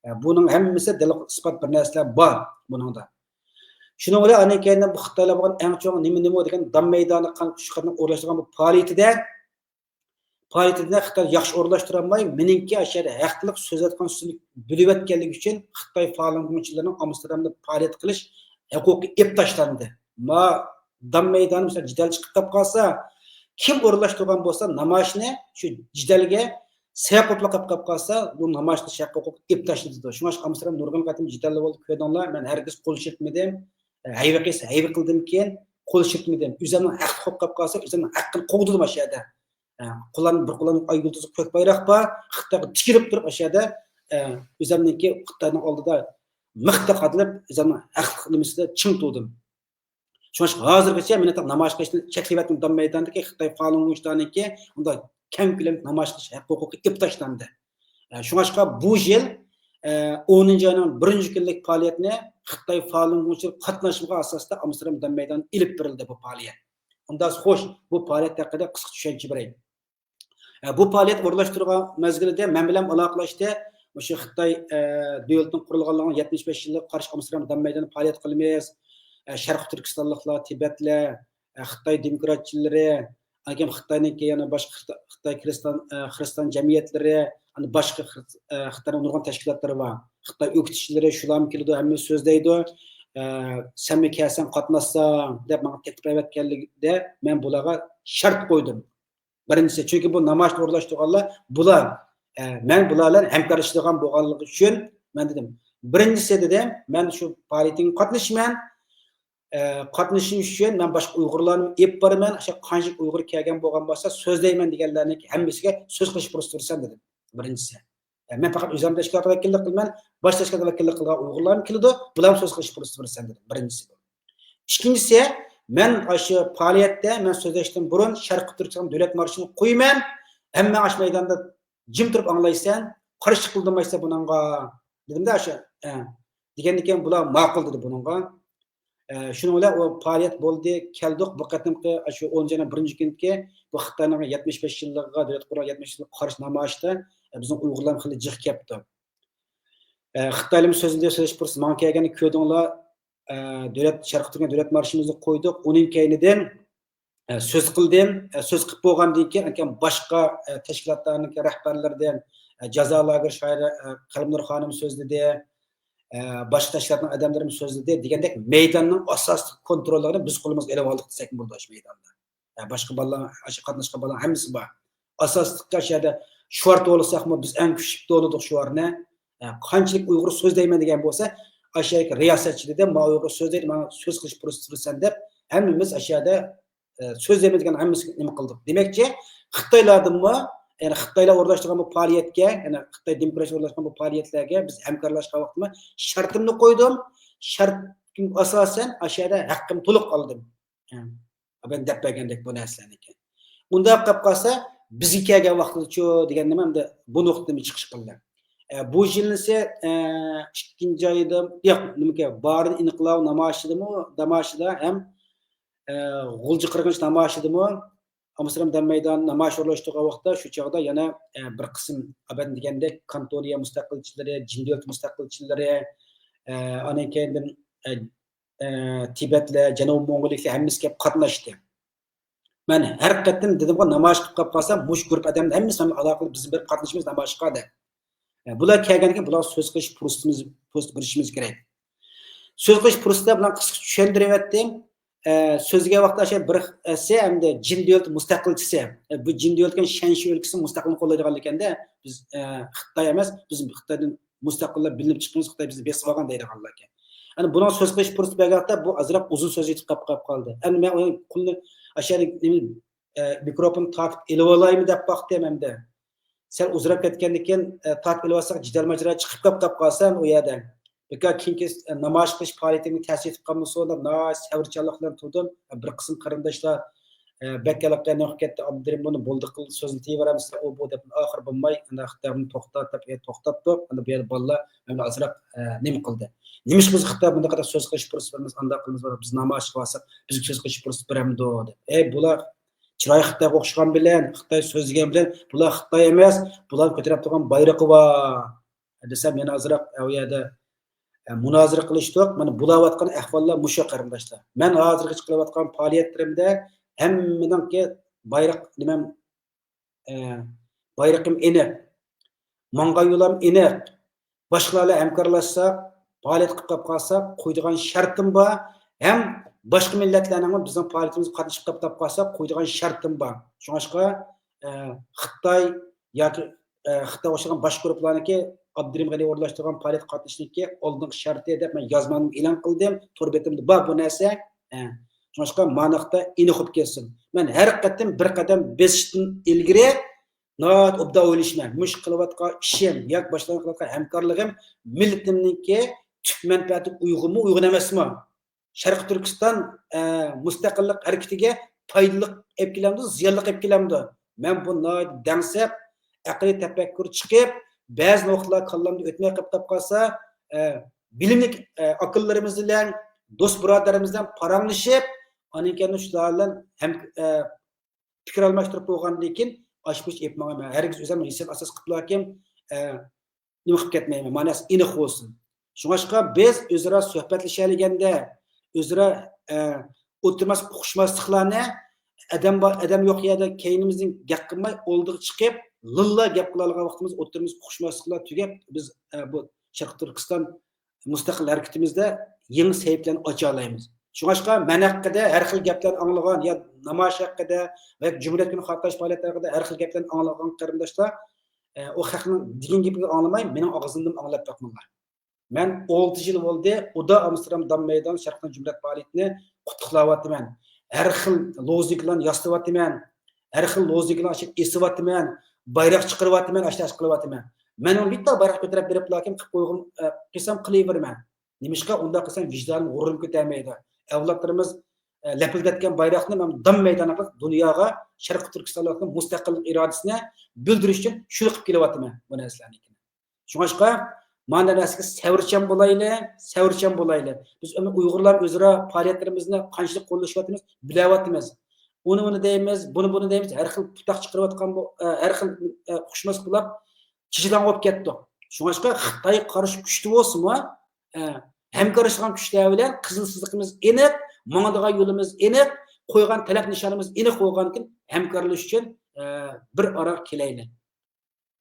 ئە، بۇنىڭ ھەممىسى دەلىل ئىسپات بىر نەرسىلەر بار بۇنىڭدا. شۇنىڭ بىلەن ئاندىن كېيىن بۇ خىتايلار بولغان ئەڭ چوڭ نېمە، نېمە دېگەن دام مەيدانى قان-، شۇ قېتىم ئورۇنلاشتۇرغان بۇ پائالىيىتىدە پائالىيىتىدە خىتاي ياخشى ئورۇنلاشتۇرالماي، مېنىڭكى ئاشۇ يەردە ھەقلىق سۆزلەۋاتقان سۆزىنى بۆلۈۋەتكەنلىكى ئۈچۈن خىتاي فالۇنگوڭچىلىرىنىڭ ئامستېردامدا پائالىيەت قىلىش ھوقۇقى ئېلىپ تاشلاندى. ما دام مەيدانى مىسال جېدەل چىقىپ قېلىپ قالسا، كىم ئورۇنلاشتۇرغان بولسا نامايىشنى، شۇ جېدەلگە سەۋەب بولۇپ قېلىپ قالسا، بۇ نامايىش قىلىش ھەققى ھوقۇقى ئېلىپ تاشلىنىدۇ. شۇڭا ئامستېردام نۇرغۇن قېتىم جېدەللەر بولدى، كۆردۈڭلار. مەن ھەرگىز قول چىرىتمىدىم. ھەيۋە قىلسا ھەيۋە قىلدىمكىن، قول چىرىتمىدىم. ئۆزۈمنىڭ ھەقلىق بولۇپ قېلىپ قالسا، ئۆزۈمنىڭ ھەققىنى قوغدىدىم ئاشۇ يەردە. ئە، قولۇم، بىر قولۇمدا ئاي يۇلتۇزلۇق كۆك بايراق بار، خىتايغا تىكىلىپ تۇرۇپ، ئاشۇ يەردە، ئە، ئۆزۈمنىڭكى خىتاينىڭ ئالدىدا مىختا قادىلىپ، ئۆزۈمنىڭ ھەقلىق نېمىسىدە چىڭ تۇردۇم. شۇڭا ھازىرغىچە مېنى نامايىش قىلىشتىن چەكلىۋەتمىگەن دام مەيدانىدىكى خىتاي فالۇنگوڭچىلارنىڭكى ئۇنداق كەڭ كۆلەملىك نامايىش قىلىش ھەققى ھوقۇقى ئېلىپ تاشلاندى. ئە، شۇڭلاشقا بۇ يىل، ئە، ئونىنچى ئاينىڭ بىرىنچى كۈنلۈك پائالىيەتنى خىتاي فالۇنگوڭچىلىرى قاتناشمىغان ئاساستا ئامستېردام دام مەيدانىدا ئېلىپ بېرىلدى بۇ پائالىيەت. ئۇنداق خوش، بۇ پائالىيەت ھەققىدە قىسقىچە چۈشەنچە بېرەي. ئە، بۇ پائالىيەت ئورۇنلاشتۇرغان مەزگىلىدە مەن بىلەن ئالاقىلەشتى. مۇشۇ خىتاي، ئە، دۆلىتىنىڭ قۇرۇلغانلىقىنىڭ يەتمىش بەش يىللىقىغا قارشى ئامستېردام دام مەيدانىدا پائالىيەت قىلىمىز. ئە، شەرقىي تۈركىستانلىقلار، تىبەتلەر، ئە، خىتاي دېموكراتچىلىرى، ئاندىن خىتاينىڭكى يەنە باشقا خىتا-، خىتاي كىرىستان، ئە، خىرىستان جەمئىيەتلىرى، ئاندىن باشقا خىر-، ئە، خىتاينىڭ نۇرغۇن تەشكىلاتلىرى بار. خىتاي ئۆكتىچىلىرى، شۇلارمۇ كېلىدۇ، ھەممە سۆزلەيدۇ. ئە، سەنمۇ كەلسەڭ قاتناشساڭ دەپ ماڭا تەكلىپ ئەۋەتكەنلىكىدە مەن بۇلارغا شەرت قويدۇم. بىرىنچىسى، چۈنكى بۇ نامايىشنى ئورۇنلاشتۇرغانلار بۇلار، ئە، مەن بۇلار بىلەن ھەمكارلىشىدىغان بولغانلىقى ئۈچۈن مەن دېدىم، بىرىنچىسى دېدىم، مەن شۇ پائالىيىتىڭگە قاتنىشىمەن. ئە، قاتنىشىش ئۈچۈن مەن باشقا ئۇيغۇرلارنى ئېلىپ بارىمەن، ئاشۇ قانچىلىك ئۇيغۇر كەلگەن بولغان بولسا سۆزلەيمەن دېگەنلەرنىڭ ھەممىسىگە سۆز قىلىش پۇرسىتى بېرىسەن دېدىم، بىرىنچىسى. ئە، مەن پەقەت ئۆزۈم تەشكىلاتقا ۋەكىللىك قىلىمەن، باشقا تەشكىلاتقا ۋەكىللىك قىلغان ئۇيغۇرلارمۇ كېلىدۇ، بۇلارمۇ سۆز قىلىش پۇرسىتى بېرىسەن دېدىم، بىرىنچىسى بۇ. ئىككىنچىسى، مەن ئاشۇ پائالىيەتتە مەن سۆزلەشتىن بۇرۇن شەرقىي تۈركىستان دۆلەت مارشىنى قويىمەن، ھەممە ئاشۇ مەيداندا جىم تۇرۇپ ئاڭلايسەن، قارشى قىلدىمايسەن بۇنىڭغا، دېدىمدە ئاشۇ. ئە، دېگەندىن كېيىن بۇلار ماقۇل دېدى بۇنىڭغا. ئە، شۇنىڭ بىلەن ئۇ پائالىيەت بولدى، كەلدۇق. بۇ قېتىمقى شۇ ئونىنچى ئاينىڭ بىرىنچى كۈنىدىكى بۇ خىتاينىڭ يەتمىش بەش يىللىقىغا، دۆلەت قۇرۇلغان يەتمىش بەش يىللىقىغا قارشى نامايىشتا، ئە، بىزنىڭ ئۇيغۇرلار خېلى جىق كەپتۇ. ئە، خىتايلارمۇ سۆزلىدى، سۆزلەش پۇرسىتى ماڭا كەلگەننى كۆردۈڭلار. ئە، دۆلەت، شەرقىي تۈركىيە دۆلەت مارشىمىزنى قويدۇق. ئۇنىڭ كەينىدىن، ئە، سۆز قىلدىم. ئە، سۆز قىلىپ بولغاندىن كېيىن، ئاكام باشقا، ئە، تەشكىلاتلارنىڭ رەھبەرلىرىدىن، ئە، جازا لاگېر شائىرى، ئە، قەلبىنۇر خانىم سۆزلىدى. ئە، باشقا تەشكىلاتنىڭ ئادەملىرىمۇ سۆزلىدى دېگەندەك مەيداننىڭ ئاساسلىق كونتروللۇقىنى بىز قولىمىزغا ئېلىپ ئالدۇق دېسەكمۇ بولىدۇ ئاشۇ مەيداندا. ھە، باشقا بالىلار، ئاشۇ قاتناشقان بالىلار ھەممىسى بار. ئاساسلىقى ئاشۇ يەردە شوئار توۋلىساقمۇ، بىز ئەڭ كۈچلۈك توۋلىدۇق شوئارنى. ھە، قانچىلىك ئۇيغۇر سۆزلەيمەن دېگەن بولسا، ئاشۇ يەردىكى رىياسەتچى دېدى، ما ئۇيغۇر سۆزلەيدۇ، ماڭا سۆز قىلىش پۇرسىتى بېرىسەن دەپ، ھەممىمىز ئاشۇ يەردە، ئە، سۆزلەيمەن دېگەن ھەممىسى نېمە قىلدۇق. دېمەكچى، خىتايلاردىنمۇ، يەنى خىتايلار ئورۇنلاشتۇرغان بۇ پائالىيەتكە، يەنى خىتاي دېموكراتىيە ئورۇنلاشتۇرغان بۇ پائالىيەتلەرگە بىز ھەمكارلاشقان ۋاقتىمۇ شەرتىمنى قويدۇم. شەرتكە ئاساسەن ئاشۇ يەردە ھەققىمنى تولۇق ئالدىم. ئە، مەن دەپ بەرگەندەك بۇ نەرسىلەرنىكى. ئۇنداق قىلىپ قالسا، بىزگە كەلگەن ۋاقتىدىچۇ دېگەن نېمە ئەمدى بۇ نۇقتىدىن چىقىش قىلدى. ئە، بۇ يىلنىسى، ئە، ئىككىنچى ئايدا، ياق، نېمىكى، بارىن ئىنقىلاب نامايىشىدىمۇ، نامايىشىدا ھەم، ئە، غۇلجا قىرغىنچىلىق نامايىشىدىمۇ ئامستېردام دام مەيدانىدا نامايىش ئورۇنلاشتۇرغان ۋاقىتتا شۇ چاغدا يەنە، ئە، بىر قىسىم ئابەن دېگەندەك كانتونىيە مۇستەقىلچىلىرى، جىن دۆلىتى مۇستەقىلچىلىرى، ئە، ئاندىن كېيىن، ئە، ئە، تىبەتلەر، جەنۇبىي موڭغۇللۇقلار ھەممىسى كېلىپ قاتناشتى. مەن ھەر قېتىم دېدىمغۇ، نامايىش قىلىپ قېلىپ قالسا، مۇشۇ گۇرۇپپا ئادەملەر ھەممىسى مەن ئالاقىلىك بىز بېرىپ قاتنىشىمىز نامايىشقا دەپ. ئە، بۇلار كەلگەندىن كېيىن بۇلارغا سۆز قىلىش پۇرسىتىمىز، پۇرسىتى بېرىشىمىز كېرەك. سۆز قىلىش پۇرسىتى بىلەن قىسقىچە چۈشەندۈرۈۋەتتىم. ئە، سۆزلىگەن ۋاقىتتا ئاشۇ بىر ئەسسە ئەمدى جىن دۆلىتى مۇستەقىلچىسى. ئە، بۇ جىن دۆلىتى شەنشى ئۆلكىسى مۇستەقىللىقنى قوللايدىغان ئىكەن-دە، بىز، ئە، خىتاي ئەمەس، بىز خىتايدىن مۇستەقىللار بىلىنىپ چىقىمىز، خىتاي بىزنى بېسىپ ئالغان دەيدىغانلار ئىكەن. ئەنە بۇنىڭ سۆز قىلىش پۇرسىتى بەرگەن ۋاقىتتا بۇ ئازراق ئۇزۇن سۆز ئېيتىپ قاپ، قاپ قالدى. ئەمدى مەن ئۇنى قولىنى ئاشۇ نېمە، ئە، مىكروفون تارتىپ ئېلىۋالايمۇ دەپ باقتىم ئەمدى. سەل ئۇزىراپ كەتكەندىن كېيىن، ئە، تارتىپ ئېلىۋالساق، جېدەل ماجىرا چىقىپ كەپ، كەپ قالسا ئۇ يەردە. بىكار كېيىنكى، ئە، نامايىش قىلىش پائالىيىتىمگە تەسىر يېتىپ قالمىسۇن دەپ ناھايىتى سەۋرچانلىق بىلەن تۇردۇم. بىر قىسىم قېرىنداشلار، ئە، بەك ھېلىقى نېمە قىلىپ كەتتى، ئابدۇرېھىم بۇنى بولدى قىل، سۆزلىتىۋېرەمسىلەر، ئۇ بۇ دەپ ئاخىرى بولماي، ئانداق خىتابنى توختات دەپ، ئە، توختاتتۇق. ئەمدى بۇ يەردە بالىلار مەن بىلەن ئازراق، ئە، نېمە قىلدى. نېمىشقا بىز خىتاي بۇنداق قەدەر سۆز قىلىش پۇرسىتى بېرىمىز، ئانداق قىلىمىز، بىز نامايىش قىلىۋالساق، بىزگە سۆز قىلىش پۇرسىتى بېرەمدۇ دەپ. ئەي، بۇلار چىراي خىتايغا ئوخشىغان بىلەن، خىتاي سۆزلىگەن بىلەن، بۇلار خىتاي ئەمەس، بۇلار كۆتۈرۈپ تۇرغان بايرىقى بار دېسەم، يەنە ئازراق ئە، ئۇ يەردە، ئە، مۇنازىرە قىلىشتۇق. مانا بولۇۋاتقان ئەھۋاللار مۇشۇ، قېرىنداشلار. مەن ھازىرغىچە قىلىۋاتقان پائالىيەتلىرىمدە ھەممىنىڭكى بايرىق نېمەم، ئە، بايرىقىم ئېنىق. ماڭغان يولۇم ئېنىق. باشقىلار بىلەن ھەمكارلاشساق، پائالىيەت قىلىپ قالساق، قويىدىغان شەرتىم بار. ھەم باشقا مىللەتلەرنىڭمۇ بىزنىڭ پائالىيىتىمىزگە قاتنىشىپ قېلىپ قالسا، قويىدىغان شەرتىم بار. شۇڭلاشقا، ئە، خىتاي ياكى، ئە، خىتايغا ئوخشىغان باشقا گۇرۇپپىلارنىڭكى ئابدۇرېھىم غېنى ئورۇنلاشتۇرغان پائالىيەتكە قاتنىشىشنىڭكى ئالدىنقى شەرتى دەپ مەن يازمامنى ئېلان قىلدىم. تور بېتىمدە بار بۇ نەرسە. ئە، شۇڭلاشقا مانا خىتاي ئېنىق بولۇپ كەتسۇن. مەن ھەر قېتىم بىر قەدەم بېسىشتىن ئىلگىرى ناھايىتى ئوبدان ئويلىشىمەن. مۇشۇ قىلىۋاتقان ئىشىم ياكى باشقىلار قىلىۋاتقان ھەمكارلىقىم مىللىتىمنىڭكى تۈپ مەنپەئەتىگە ئۇيغۇنمۇ، ئۇيغۇن ئەمەسمۇ؟ شەرقىي تۈركىستان، ئە، مۇستەقىللىق ھەرىكىتىگە پايدىلىق ئېلىپ كېلەمدۇ، زىيانلىق ئېلىپ كېلەمدۇ؟ مەن بۇ ناھايىتى دەڭسەپ، ئەقلىي تەپەككۇر چىقىپ، بەزى نۇقتىلار كاللامدا ئۆتمەي قېلىپ قالسا، ئە، بىلىملىك، ئە، ئاكىلىرىمىز بىلەن، دوست بۇرادەرلىرىمىز بىلەن پاراڭلىشىپ، ئاندىن كېيىن شۇلار بىلەن ھەم، ئە، پىكىر ئالماشتۇرۇپ بولغاندىن كېيىن، ئاشۇ بويىچە ئېلىپ ماڭىمەن. ھەرگىز ئۆزۈم ھېسسىيات ئاساس قىلىپلاكىن، ئە، نېمە قىلىپ كەتمەيمەن. مانىسى ئېنىق بولسۇن. شۇڭلاشقا بىز ئۆزئارا سۆھبەتلىشەلىگەندە، ئۆزئارا، ئە، ئوتتۇرىمىز ئۇقۇشماسلىقلارنى ئادەم بار، ئادەم يوق يەردە كەينىمىزدىن گەپ قىلماي، ئالدىغا چىقىپ، لىللا گەپ قىلالىغان ۋاقتىمىز ئوتتۇرىمىز ئۇقۇشماسلىقلار تۈگەپ، بىز، ئە، بۇ شەرقىي تۈركىستان مۇستەقىل ھەرىكىتىمىزدە يېڭى سەھىپىلەرنى ئاچالايمىز. شۇڭلاشقا مەن ھەققىدە ھەر خىل گەپلەرنى ئاڭلىغان يا نامايىش ھەققىدە ۋە جۇمھۇرىيەت كۈنى خاتىرىلەش پائالىيەتلىرى ھەققىدە ھەر خىل گەپلەرنى ئاڭلىغان قېرىنداشلار، ئە، ئۇ خەقنىڭ دېگەن گېپىنى ئاڭلىماي، مېنىڭ ئاغزىمدىن ئاڭلاپ بېقىڭلار. مەن ئالتە يىل بولدى، ئۇدا ئامستېردام دام مەيدان شەرقىي جۇمھۇرىيەت پائالىيىتىنى قۇتلۇقلاۋاتىمەن. ھەر خىل لوزۇنكىلارنى ياسىتىۋاتىمەن. ھەر خىل لوزۇنكىلارنى ئېسىۋاتىمەن. بايراق چىقىرىۋاتىمەن، ئاشۇ نەرسە قىلىۋاتىمەن. مەن ئۇنى بىتتە بايراق كۆتۈرۈپ بېرىپ، لاكىن قىلىپ قويغۇم، ئە، قىلسام قىلىۋېرىمەن. نېمىشقا ئۇنداق قىلسام ۋىجدانىم، غۇرۇرۇم كۆتەرمەيدۇ. ئەۋلادلىرىمىز، ئە، لەپىلدەتكەن بايراقنى مەن دام مەيدانىغا دۇنياغا شەرقىي تۈركىستانلىقنىڭ مۇستەقىللىق ئىرادىسىنى بىلدۈرۈش ئۈچۈن شۇنى قىلىپ كېلىۋاتىمەن بۇ نەرسىلەرنى. شۇڭلاشقا مانا نەرسىگە سەۋرچان بولايلى، سەۋرچان بولايلى. بىز ئۇيغۇرلار ئۆزئارا پائالىيەتلىرىمىزنى قانچىلىك قوللىشىۋاتىمىز، بىلەۋاتىمىز. ئۇنى ئۇنى دەيمىز، بۇنى بۇنى دەيمىز، ھەر خىل پۇتاق چىقىرىۋاتقان بۇ، ئە، ھەر خىل، ئە، ئۇقۇشماسلىق بولۇپ، چىجىلاڭ بولۇپ كەتتۇق. شۇڭلاشقا خىتايغا قارشى كۈچتە بولسىمۇ، ئە، ھەمكارلىشىدىغان كۈچلەر بىلەن قىزىل سىزىقىمىز ئېنىق، ماڭىدىغان يولىمىز ئېنىق، قويغان تەلەپ نىشانىمىز ئېنىق بولغاندىكىن ھەمكارلىشىش ئۈچۈن، ئە، بىر ئارىغا كېلەيلى.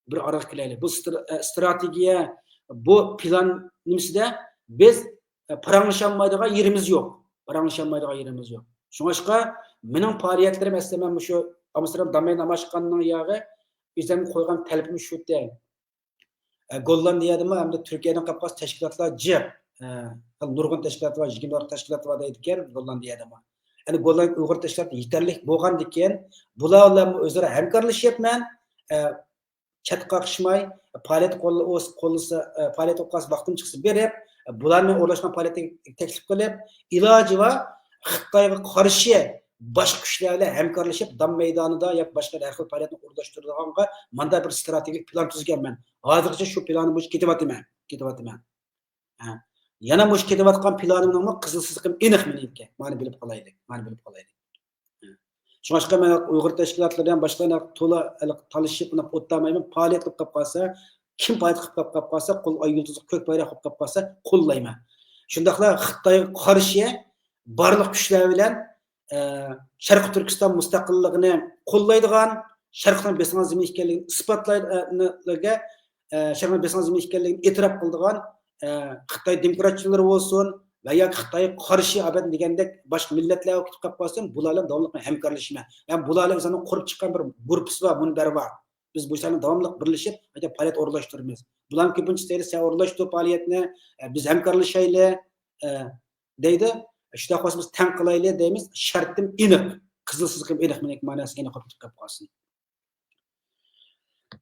بىر ئارىغا كېلەيلى. بۇ ستر-، ئە، ستراتېگىيە، بۇ پىلان نېمىسىدە بىز، ئە، پاراڭلىشالمايدىغان يېرىمىز يوق. پاراڭلىشالمايدىغان يېرىمىز يوق. شۇڭلاشقا مېنىڭ پائالىيەتلىرىم ئەسلى مەن مۇشۇ ئامستېردام دام مەيدان نامايىش قىلغاننىڭ ياغى ئۆزۈمگە قويغان تەلىپىم شۇ ئىدى. ئە، گوللاندىيەدىمۇ ھەمدە تۈركىيەدىن قاپقاس تەشكىلاتلار جىق. ئە، نۇرغۇن تەشكىلات بار، يىگىرمە تەشكىلات بار دەيدىكەن گوللاندىيەدىمۇ. يەنى گوللاندىيە ئۇيغۇر تەشكىلاتى يېتەرلىك بولغاندىكىن، بۇلار بىلەنمۇ ئۆزئارا ھەمكارلىشىپ مەن، ئە، چەتكە قاقشىماي، پائالىيەت قول-، قوللىسا، پائالىيەت قىلىپ قالسا ۋاقتىم چىقسا بېرىپ، بۇلارنى ئورۇنلاشقان پائالىيەتكە تەكلىپ قىلىپ، ئىلاجى بار خىتايغا قارشى باشقا كۈچلەر بىلەن ھەمكارلىشىپ، دام مەيدانىدا ياكى باشقا ھەر خىل پائالىيەتنى ئورۇنلاشتۇرىدىغانغا ماندا بىر ستراتېگىيەلىك پىلان تۈزگەنمەن. ھازىرغىچە شۇ پىلانى بويىچە كېتىۋاتىمەن، كېتىۋاتىمەن. ھە. يەنە مۇشۇ كېتىۋاتقان پىلانىمنىڭمۇ قىزىل سىزىقىم ئېنىق مېنىڭكى. مانا بىلىپ قالايلى، مانا بىلىپ قالايلى. شۇڭلاشقا مەن ئۇيغۇر تەشكىلاتلىرى بىلەن باشقىلار بىلەن تولا تالىشىپ، ئۇنداق ئوتتۇرمايمەن. پائالىيەت قىلىپ قاپ قالسا، كىم پائالىيەت قىلىپ قاپ قالسا، قول ئاي يۇلتۇزى، كۆك بايراق قىلىپ قاپ قالسا، قوللايمەن. شۇنداقلا خىتايغا قارشى بارلىق كۈچلەر بىلەن، ئە، شەرقىي تۈركىستان مۇستەقىللىقىنى قوللايدىغان، شەرقنىڭ بېسىلغان زېمىن ئىكەنلىكىنى ئىسپاتلايدىغانلارغا ئە، شەرقنىڭ بېسىققان زېمىنى ئىكەنلىكىنى ئېتىراپ قىلىدىغان، ئە، خىتاي دېموكراتچىلىرى بولسۇن ۋە ياكى خىتايغا قارشى ئادەم دېگەندەك باشقا مىللەتلەر كېتىپ قالىپ قالسۇن، بۇلار بىلەن داۋاملىق مەن ھەمكارلىشىمەن. يەنى بۇلار بىلەن ئۆزلىرىنىڭ قۇرۇپ چىققان بىر گۇرۇپپىسى بار، مۇنبەر بار. بىز بۇ ئىشلارنى داۋاملىق بىرلىشىپ، قايتا پائالىيەت ئورۇنلاشتۇرىمىز. بۇلارنىڭ كۆپىنچىسى دەيدۇ، سەن ئورۇنلاشتۇر پائالىيەتنى، ئە، بىز ھەمكارلىشايلى، ئە، دەيدۇ. شۇنداق بولسا بىز تەڭ قىلايلى دەيمىز. شەرتىم ئېنىق، قىزىل سىزىقىم ئېنىق، مېنىڭكى مەناسى ئېنىق بولۇپ كېتىپ قالسۇن.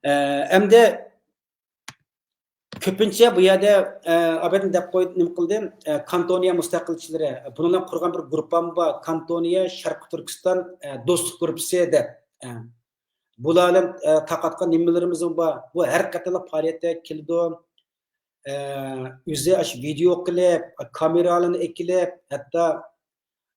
ئە، ئەمدى كۆپىنچە بۇ يەردە، ئە، ئابەتنى دەپ قويدۇم، نېمە قىلدىم؟ ئە، كانتونىيە مۇستەقىلچىلىرى، بۇنىڭ بىلەن قۇرغان بىر گۇرۇپپام بار. كانتونىيە شەرقىي تۈركىستان، ئە، دوستلۇق گۇرۇپپىسى دەپ. ئە، بۇلار بىلەن، ئە، تارقاتقان نېمىلىرىمىزمۇ بار. بۇ ھەر قېتىملىق پائالىيەتتە كېلىدۇ. ئە، ئۆزى ئاشۇ ۋىدېئو قىلىپ، كامېرالارنى ئەكېلىپ، ھەتتا،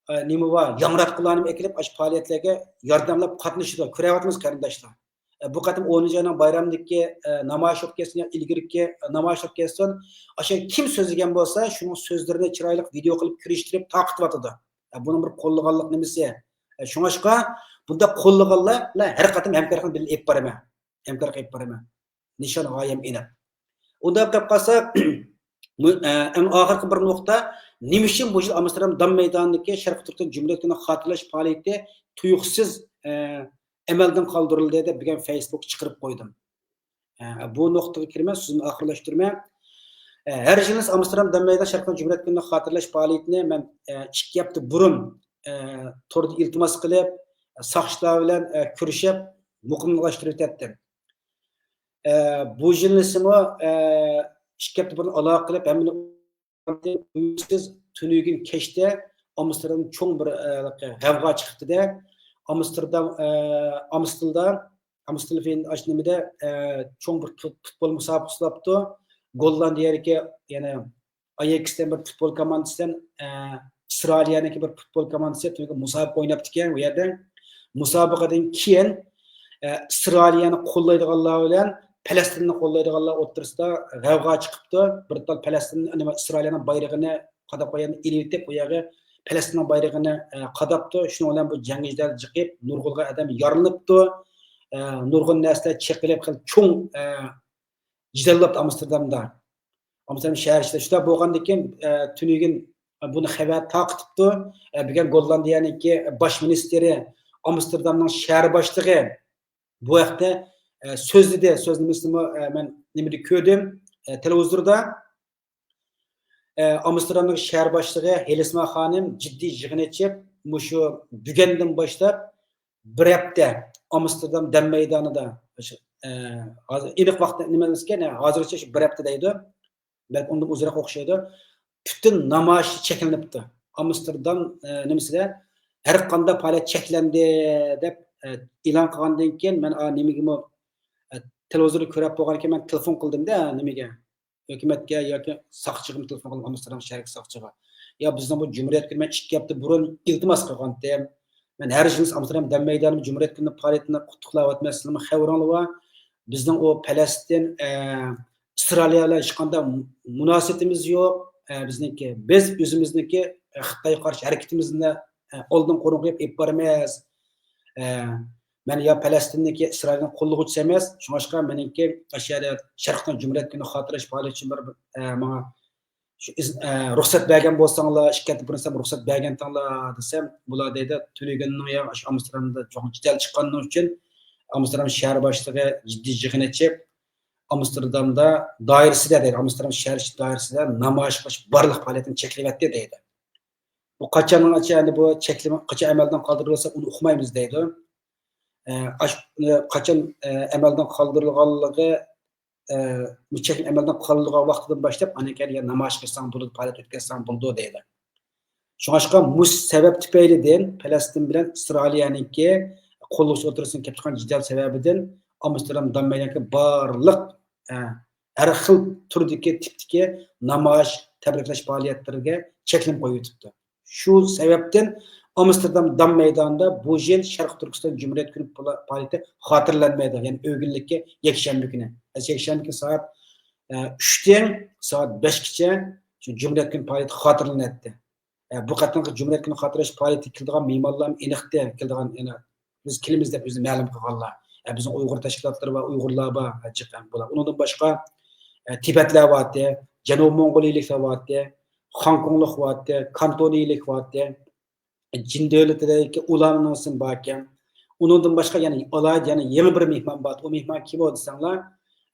ئە، نېمە بار، ياڭراتقۇلارنى ئەكېلىپ، ئاشۇ پائالىيەتلەرگە ياردەملەپ قاتنىشىدۇ. كۆرۈۋاتىمىز، قېرىنداشلار. ئە، بۇ قېتىم ئونىنچى ئاينىڭ بايرامىدىكى، ئە، نامايىش بولۇپ كەتسۇن يا ئىلگىرىكى، ئە، نامايىش بولۇپ كەتسۇن، ئاشۇ كىم سۆزلىگەن بولسا، شۇنىڭ سۆزلىرىنى چىرايلىق ۋىدېئو قىلىپ كىرىشتۈرۈپ تارقىتىۋاتىدۇ. ئە، بۇنىڭ بىر قوللىغانلىق نېمىسى. ئە، شۇڭاشقا بۇنداق قوللىغانلار بىلەن ھەر قېتىم ھەمكارلىقنى بىللە ئېلىپ بارىمەن. ھەمكارلىق ئېلىپ بارىمەن. نىشان غايەم ئېنىق. ئۇنداق دەپ قالساق، مۇ-، ئە، ئەڭ ئاخىرقى بىر نۇقتا، نېمە ئۈچۈن بۇ يىل ئامستېردام دام مەيدانىدىكى شەرقىي تۈركىستان جۇمھۇرىيەت كۈنى خاتىرىلەش پائالىيىتى تۇيۇقسىز، ئە، ئەمەلدىن قالدۇرۇلدى دەپ بۈگۈن فېيسبۇك چىقىرىپ قويدۇم. ئە، بۇ نۇقتىغا كىرىمەن، سۆزۈمنى ئاخىرلاشتۇرىمەن. ئە، ھەر يىلى ئامستېردام دام مەيدانىدا شەرقىي جۇمھۇرىيەت كۈنىنى خاتىرىلەش پائالىيىتىنى مەن، ئە، ئىككى ھەپتە بۇرۇن، ئە، توردا ئىلتىماس قىلىپ، ساقچىلار بىلەن، ئە، كۆرۈشۈپ، مۇقىملاشتۇرۇۋېتەتتىم. ئە، بۇ يىلنىسىمۇ، ئە، ئىككى ھەپتە بۇرۇن ئالاقە قىلىپ، ھەممىنى تۈنۈگۈن كەچتە ئامستېردامدا چوڭ بىر، ئە، غەۋغا چىقىپتىدە. ئامستېردام، ئە، ئامستېلدا، ئامستېل فېن-، ئاشۇ نېمىدە، ئە، چوڭ بىر پۇت-، پۇتبول مۇسابىقىسى بولاپتۇ. گوللاندىيەدىكى، يەنە ئايەكس دېگەن بىر پۇتبول كوماندىسى بىلەن، ئە، ئىسرائىلىيەنىڭكى بىر پۇتبول كوماندىسى تۈنۈگۈن مۇسابىقە ئويناپتىكەن ئۇ يەردە. مۇسابىقىدىن كېيىن، ئە، ئىسرائىلىيەنى قوللايدىغانلار بىلەن پەلەستىننى قوللايدىغانلار ئوتتۇرىسىدا غەۋغا چىقىپتۇ. بىر تال پەلەستىن، نېمە، ئىسرائىلىيەنىڭ بايرىقىنى قاداپ قويغاننى ئېلىۋېتىپ، ئۇ يەرگە پەلەستىننىڭ بايرىقىنى، ئە، قاداپتۇ. شۇنىڭ بىلەن بۇ جەڭگى جېدەل جىقىپ، نۇرغۇنلىغان ئادەم يارىلىنىپتۇ. ئە، نۇرغۇن نەرسىلەر چېقىلىپ، خېلى چوڭ، ئە، جېدەل بوپتۇ ئامستېردامدا. ئامستېردام شەھەر ئىچىدە شۇنداق بولغاندىن كېيىن، ئە، تۈنۈگۈن بۇنى خەۋەر تارقىتىپتۇ. ئە، بۈگۈن گوللاندىيەنىڭكى باش مىنىستىرى ئامستېردامنىڭ شەھەر باشلىقى بۇ ھەقتە، ئە، سۆزلىدى. سۆزلىمىسىنىمۇ، ئە، مەن نېمىدە كۆردۈم، ئە، تېلېۋىزوردا. ئە، ئامستېردامنىڭ شەھەر باشلىقى ھېلسما خانىم جىددىي يىغىن ئېچىپ، مۇشۇ بۈگۈندىن باشلاپ بىر ھەپتە ئامستېردام دەم مەيدانىدا، ئە، ھازىر ئېنىق ۋاقتى نېمە ئەمەسكەن، ھازىرغىچە شۇ بىر ھەپتە دەيدۇ. بەلكى ئۇندىن ئۇزۇنراق ئوخشايدۇ. پۈتۈن نامايىش چەكلىنىپتۇ. ئامستېردام، ئە، نېمىسىدە ھەر قانداق پائالىيەت چەكلەندى دەپ، ئە، ئېلان قىلغاندىن كېيىن مەن، ئا، نېمىگىمۇ، ئە، تېلېۋىزوردا كۆرۈپ بولغاندىن كېيىن مەن تېلېفون قىلدىمدە نېمىگە، ھۆكۈمەتكە ياكى ساقچىغا تېلېفون قىلىپ، ئامستېردام شەھەرلىك ساقچىغا، يا بىزنىڭ بۇ جۇمھۇرىيەت كۈنى مەن ئىككى ھەپتە بۇرۇن ئىلتىماس قىلغانتىم. مەن ھەر يىلى ئامستېردام دەم مەيدانىدا جۇمھۇرىيەت كۈنىنى پائالىيىتىنى قۇتلۇقلاۋاتىمەن، سىلەرمۇ خەۋىرىڭلار بار. بىزنىڭ ئۇ پەلەستىن، ئە، ئىسرائىلىيە بىلەن ھېچقانداق مۇناسىۋىتىمىز يوق. ئە، بىزنىڭكى، بىز ئۆزىمىزنىڭكى، ئە، خىتايغا قارشى ھەرىكىتىمىزنى، ئە، ئالدىن قورۇن قويۇپ ئېلىپ بارىمىز. ئە، مەن يا پەلەستىندىكى ئىسرائىلنىڭ قوللىغۇچىسى ئەمەس، شۇڭلاشقا مېنىڭكى ئاشۇ يەردە شەرقنىڭ جۇمھۇرىيەت كۈنى خاتىرىلەش پائالىيىتى ئۈچۈن بىر، ئە، ماڭا شۇ ئىز-، ئە، رۇخسەت بەرگەن بولساڭلار، ئىككى ھەپتە بۇرۇن سىلەر رۇخسەت بەرگەنتىڭلار دېسەم، بۇلار دەيدۇ، تۈنۈگۈننىڭ يا شۇ ئامستېردامدا چوڭ جېدەل چىققانلىقى ئۈچۈن ئامستېردام شەھەر باشلىقى جىددىي يىغىن ئېچىپ، ئامستېردامدا دائىرىسىدە دەيدۇ، ئامستېردام شەھەر ئىچى دائىرىسىدە نامايىش قىلىش بارلىق پائالىيەتنى چەكلىۋەتتى دەيدۇ. بۇ قاچانغىچە ئەمدى بۇ چەكلىمە قاچان ئەمەلدىن قالدۇرۇلسا ئۇنى ئۇقمايمىز دەيدۇ. ئە، ئاش-، ئە، قاچان، ئە، ئەمەلدىن قالدۇرۇلغانلىقى، ئە، بۇ چەكلىمە ئەمەلدىن قالدۇرۇلغان ۋاقتىدىن باشلاپ ئاندىن كېيىن يا نامايىش قىلساڭ بولىدۇ، پائالىيەت ئۆتكۈزسەڭ بولىدۇ دەيدۇ. شۇڭلاشقا مۇشۇ سەۋەب تۈپەيلىدىن پەلەستىن بىلەن ئىسرائىلىيەنىڭكى قوللىغۇچى ئوتتۇرىسىدا كېلىپ چىققان جېدەل سەۋەبىدىن ئامستېردام دام مەيدانىدىكى بارلىق، ئە، ھەر خىل تۈردىكى، تىپتىكى نامايىش، تەبرىكلەش پائالىيەتلىرىگە چەكلىمە قويۇۋېتىپتۇ. شۇ سەۋەبتىن ئامستېردام دام مەيدانىدا بۇ يىل شەرقىي تۈركىستان جۇمھۇرىيەت كۈنى پائالىيىتى خاتىرىلەنمەيدۇ. يەنى ئۆگۈنلۈككە يەكشەنبە كۈنى. يەكشەنبە كۈنى سائەت، ئە، ئۈچتىن سائەت بەشكىچە شۇ جۇمھۇرىيەت كۈنى پائالىيىتى خاتىرىلىنەتتى. ئە، بۇ قېتىمقى جۇمھۇرىيەت كۈنى خاتىرىلەش پائالىيىتىگە كېلىدىغان مېھمانلارمۇ ئېنىقتى، كېلىدىغان، يەنە بىز كېلىمىز دەپ ئۆزى مەلۇم قىلغانلار. ئە، بىزنىڭ ئۇيغۇر تەشكىلاتلىرى بار، ئۇيغۇرلار بار، ھە، جىق، ئە، بۇلار. ئۇنىڭدىن باشقا، ئە، تىبەتلەر بارتى، جەنۇبىي موڭغۇلىيىلىكلەر بارتى، خاڭكوڭلۇق بارتى، كانتونىيلىك بارتى، جىن دۆلىتىدىكى ئۇلارنىڭ باركەن. ئۇنىڭدىن باشقا يەنە ئالاھىدە يەنە يېڭى بىر مېھمان بار. ئۇ مېھمان كىم ئۇ دېسەڭلار،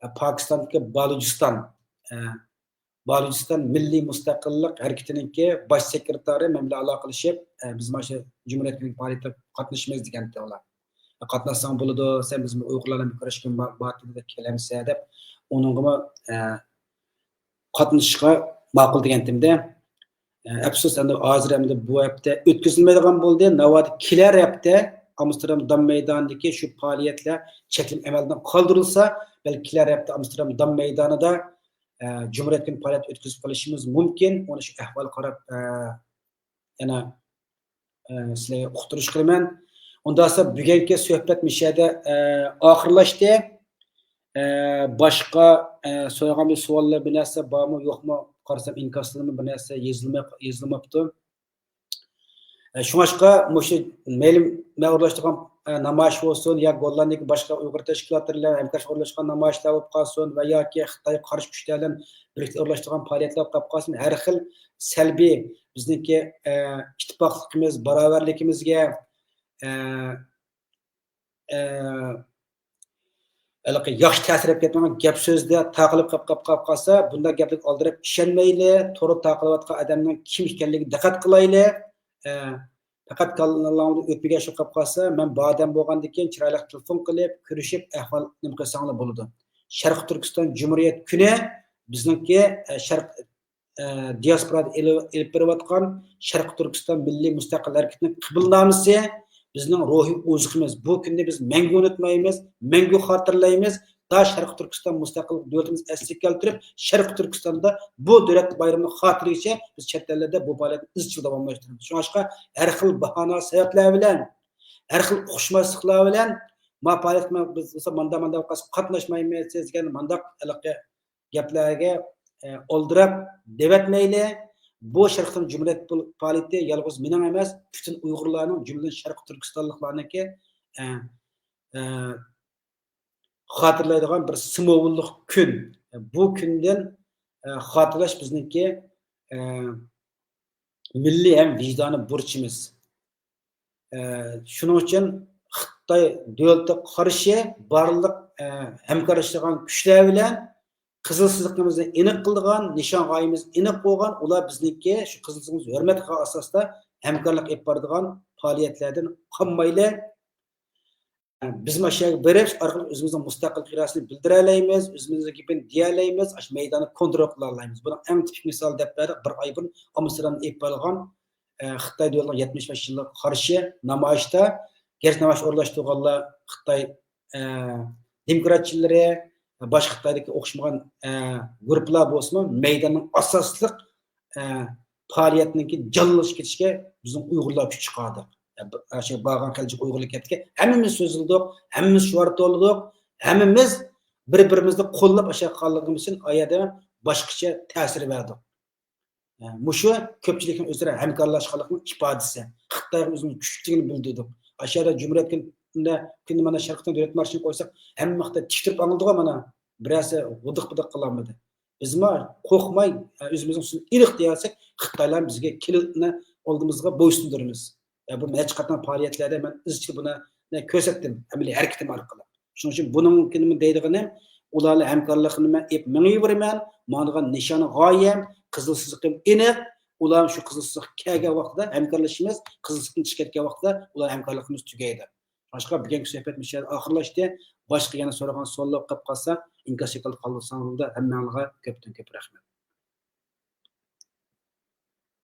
ئە، پاكىستاندىكى بالۇچىستان، ئە، بالۇچىستان مىللىي مۇستەقىللىق ھەرىكىتىنىڭكى باش سېكرېتارى مەن بىلەن ئالاقىلىشىپ، ئە، بىز مانا شۇ جۇمھۇرىيەت كۈنى پائالىيەتكە قاتنىشىمىز دېگەنتى ئۇلار. قاتناشساڭ بولىدۇ، سەن بىز ئۇيغۇرلار بىلەن بىر كۆرۈشكىن بار، بار دېدى، كېلەمسە دەپ، ئۇنىڭغىمۇ، ئە، قاتنىشىشقا ماقۇل دېگەنتىمدە، ئە، ئەپسۇس، ئەمدى ھازىر ئەمدى بۇ ھەپتە ئۆتكۈزۈلمەيدىغان بولدى. ناۋادا كېلەر ھەپتە ئامستېردام دام مەيدانىدىكى شۇ پائالىيەتلەر چەكلىمە ئەمەلدىن قالدۇرۇلسا، بەلكى كېلەر ھەپتە ئامستېردام دام مەيدانىدا، ئە، جۇمھۇرىيەت كۈنى پائالىيەت ئۆتكۈزۈپ قېلىشىمىز مۇمكىن. ئۇنى شۇ ئەھۋال قاراپ، ئە، يەنە، ئە، سىلەرگە ئۇقتۇرۇش قىلىمەن. ئۇنداقسا بۈگۈنكى سۆھبەت مۇشۇ يەردە، ئە، ئاخىرلاشتى. ئە، باشقا، ئە، سورىغان بىر سوئاللار، بىر نەرسە بارمۇ، يوقمۇ؟ قارىسام، ئىنكاسلىرىمۇ بىر نەرسە يېزىلماي، يېزىلماپتۇ. ئە، شۇڭلاشقا مۇشۇ مەيلى مەن ئورۇنلاشتۇرغان، ئە، نامايىش بولسۇن يا گوللاندىيەدىكى باشقا ئۇيغۇر تەشكىلاتلىرى بىلەن ھەمكارلىشىپ ئورۇنلاشقان نامايىشلار بولۇپ قالسۇن ۋە ياكى خىتايغا قارشى كۈچلەر بىلەن بىرلىكتە ئورۇنلاشتۇرغان پائالىيەتلەر بولۇپ قالسۇن، ھەر خىل سەلبىي بىزنىڭكى، ئە، ئىتتىپاقلىقىمىز، باراۋەرلىكىمىزگە، ئە، ئە، ھېلىقى ياخشى تەسىر ئېلىپ كەتمىگەن گەپ سۆزدە تاقىلىپ قاپ، قاپ، قاپ قالسا، بۇنداق گەپلەرگە ئالدىراپ ئىشەنمەيلى، توردا تاقىلىۋاتقان ئادەمنىڭ كىم ئىكەنلىكىگە دىققەت قىلايلى. ئە، پەقەت كاللاڭدا ئۆتمىگەن ئىش قاپ قالسا، مەن بار ئادەم بولغاندىكىن چىرايلىق تېلېفون قىلىپ، كۆرۈشۈپ، ئەھۋال نېمە قىلساڭلار بولىدۇ. شەرقىي تۈركىستان جۇمھۇرىيەت كۈنى بىزنىڭكى، ئە، شەرق ئە، دىياسپورادا ئېلىپ، ئېلىپ بېرىۋاتقان شەرقىي تۈركىستان مىللىي مۇستەقىل ھەرىكىتىنىڭ قىبلىنامىسى، بىزنىڭ روھىي ئوزۇقىمىز. بۇ كۈننى بىز مەڭگۈ ئۇنتۇمايمىز، مەڭگۈ خاتىرىلەيمىز. تا شەرقىي تۈركىستان مۇستەقىل دۆلىتىمىز ئەسلىگە كەلتۈرۈپ، شەرقىي تۈركىستاندا بۇ دۆلەت بايرىمى خاتىرىلىگىچە بىز چەت ئەللەردە بۇ پائالىيەتنى ئىزچىل داۋاملاشتۇرىمىز. شۇڭلاشقا ھەر خىل باھانە سەۋەبلەر بىلەن، ھەر خىل ئۇقۇشماسلىقلار بىلەن، ما پائالىيەتكە بىز بولسا ماندا، ماندا قاتناشمايمىز دېگەن مانداق ھېلىقى گەپلەرگە، ئە، ئالدىراپ دەۋەتمەيلى. بۇ شەرقىي جۇمھۇرىيەت پائالىيىتى يالغۇز مېنىڭ ئەمەس، پۈتۈن ئۇيغۇرلارنىڭ، جۈملىدىن شەرقىي تۈركىستانلىقلارنىڭكى، ئە، ئە، خاتىرىلەيدىغان بىر سىمۋوللۇق كۈن. بۇ كۈندىن، ئە، خاتىرىلەش بىزنىڭكى، ئە، مىللىي ھەم ۋىجدانىي بۇرچىمىز. ئە، شۇنىڭ ئۈچۈن خىتاي دۆلىتىگە قارشى بارلىق، ئە، ھەمكارلىشىدىغان كۈچلەر بىلەن قىزىل سىزىقىمىزنى ئېنىق قىلىدىغان، نىشان غايىمىز ئېنىق بولغان، ئۇلار بىزنىڭكى شۇ قىزىل سىزىقىمىزنى ھۆرمەت قىلغان ئاساستا ھەمكارلىق ئېلىپ بارىدىغان پائالىيەتلەردىن قالمايلى. بىز مانا شۇ يەرگە بېرىپ، شۇ ئارقىلىق ئۆزىمىزنىڭ مۇستەقىل ئىرادىسىنى بىلدۈرەلەيمىز، ئۆزىمىزنىڭ گېپىنى دېيەلەيمىز، ئاشۇ مەيداننى كونترول قىلالايمىز. بۇنىڭ ئەڭ تىپىك مىسالى دەپ بەردۇق، بىر ئاي بۇرۇن ئامستېردامدا ئېلىپ بارغان، ئە، خىتاي دۆلىتىنىڭ يەتمىش بەش يىللىقىغا قارشى نامايىشتا، گەرچە نامايىش ئورۇنلاشتۇرغانلار خىتاي، ئە، دېموكراتچىلىرى، باشقا خىتايدىكى ئوخشىمىغان، ئە، گۇرۇپپىلار بولسىمۇ، مەيداننىڭ ئاساسلىق ئە، پائالىيەتنىڭكى جانلىنىشىغا كېتىشكە بىزنىڭ ئۇيغۇرلار كۈچ چىقاردۇق. ئە، بىر، ئە، شۇ بارغان خەلجىك ئۇيغۇرلار كەتتىكەن. ھەممىمىز سۆزلىدۇق، ھەممىمىز شوئار توۋلىدۇق، ھەممىمىز بىر-بىرىمىزنى قوللاپ ئاشۇ قالغىنىمىز ئۈچۈن ئا يەردە باشقىچە تەسىر بەردۇق. ئە، مۇشۇ كۆپچىلىكنىڭ ئۆزئارا ھەمكارلاشقانلىقىنىڭ ئىپادىسى. خىتايغا ئۆزىنىڭ كۈچلۈكلۈكىنى بىلدۈردۇق. ئاشۇ يەردە جۇمھۇرىيەت كۈنىدە، كۈندە مانا شەرقىي دۆلەت مارشىنى قويساق، ھەممە خىتاي تىك تۇرۇپ ئاڭلىدىغۇ مانا. بىرەرسى غۇدۇق-پۇدۇق قىلالمىدى. بىزمۇ قورقماي، ئۆزىمىزنىڭ ئۈستىدىن ئېنىق دېيەلىسەك، خىتايلار بىزگە كېلىدۇ، ئالدىمىزغا بويسۇندۇرىمىز. بۇ نەچچە قاتلام پائالىيەتلەردە مەن ئىزچىل بۇنى كۆرسەتتىم، ئەمەلىي ھەرىكىتىم ئارقىلىق. شۇنىڭ ئۈچۈن بۇنىڭكىنىمۇ دەيدىغىنىم، ئۇلار بىلەن ھەمكارلىقنى مەن ئېلىپ مېڭىۋېرىمەن، ماڭىدىغان نىشان غايەم، قىزىل سىزىقىم ئېنىق، ئۇلار شۇ قىزىل سىزىققا كەلگەن ۋاقتىدا ھەمكارلىشىمىز، قىزىل سىزىقتىن چىقىپ كەتكەن ۋاقتىدا ئۇلار ھەمكارلىقىمىز تۈگەيدۇ. باشقا بۈگۈنكى سۆھبەت مۇشۇ يەردە ئاخىرلاشتى. باشقا يەنە سورىغان سوئاللار قېلىپ قالسا، ئىنكاس شەكلىدە قالدۇرساڭلار، ھەممەڭلارغا كۆپتىن كۆپ رەھمەت.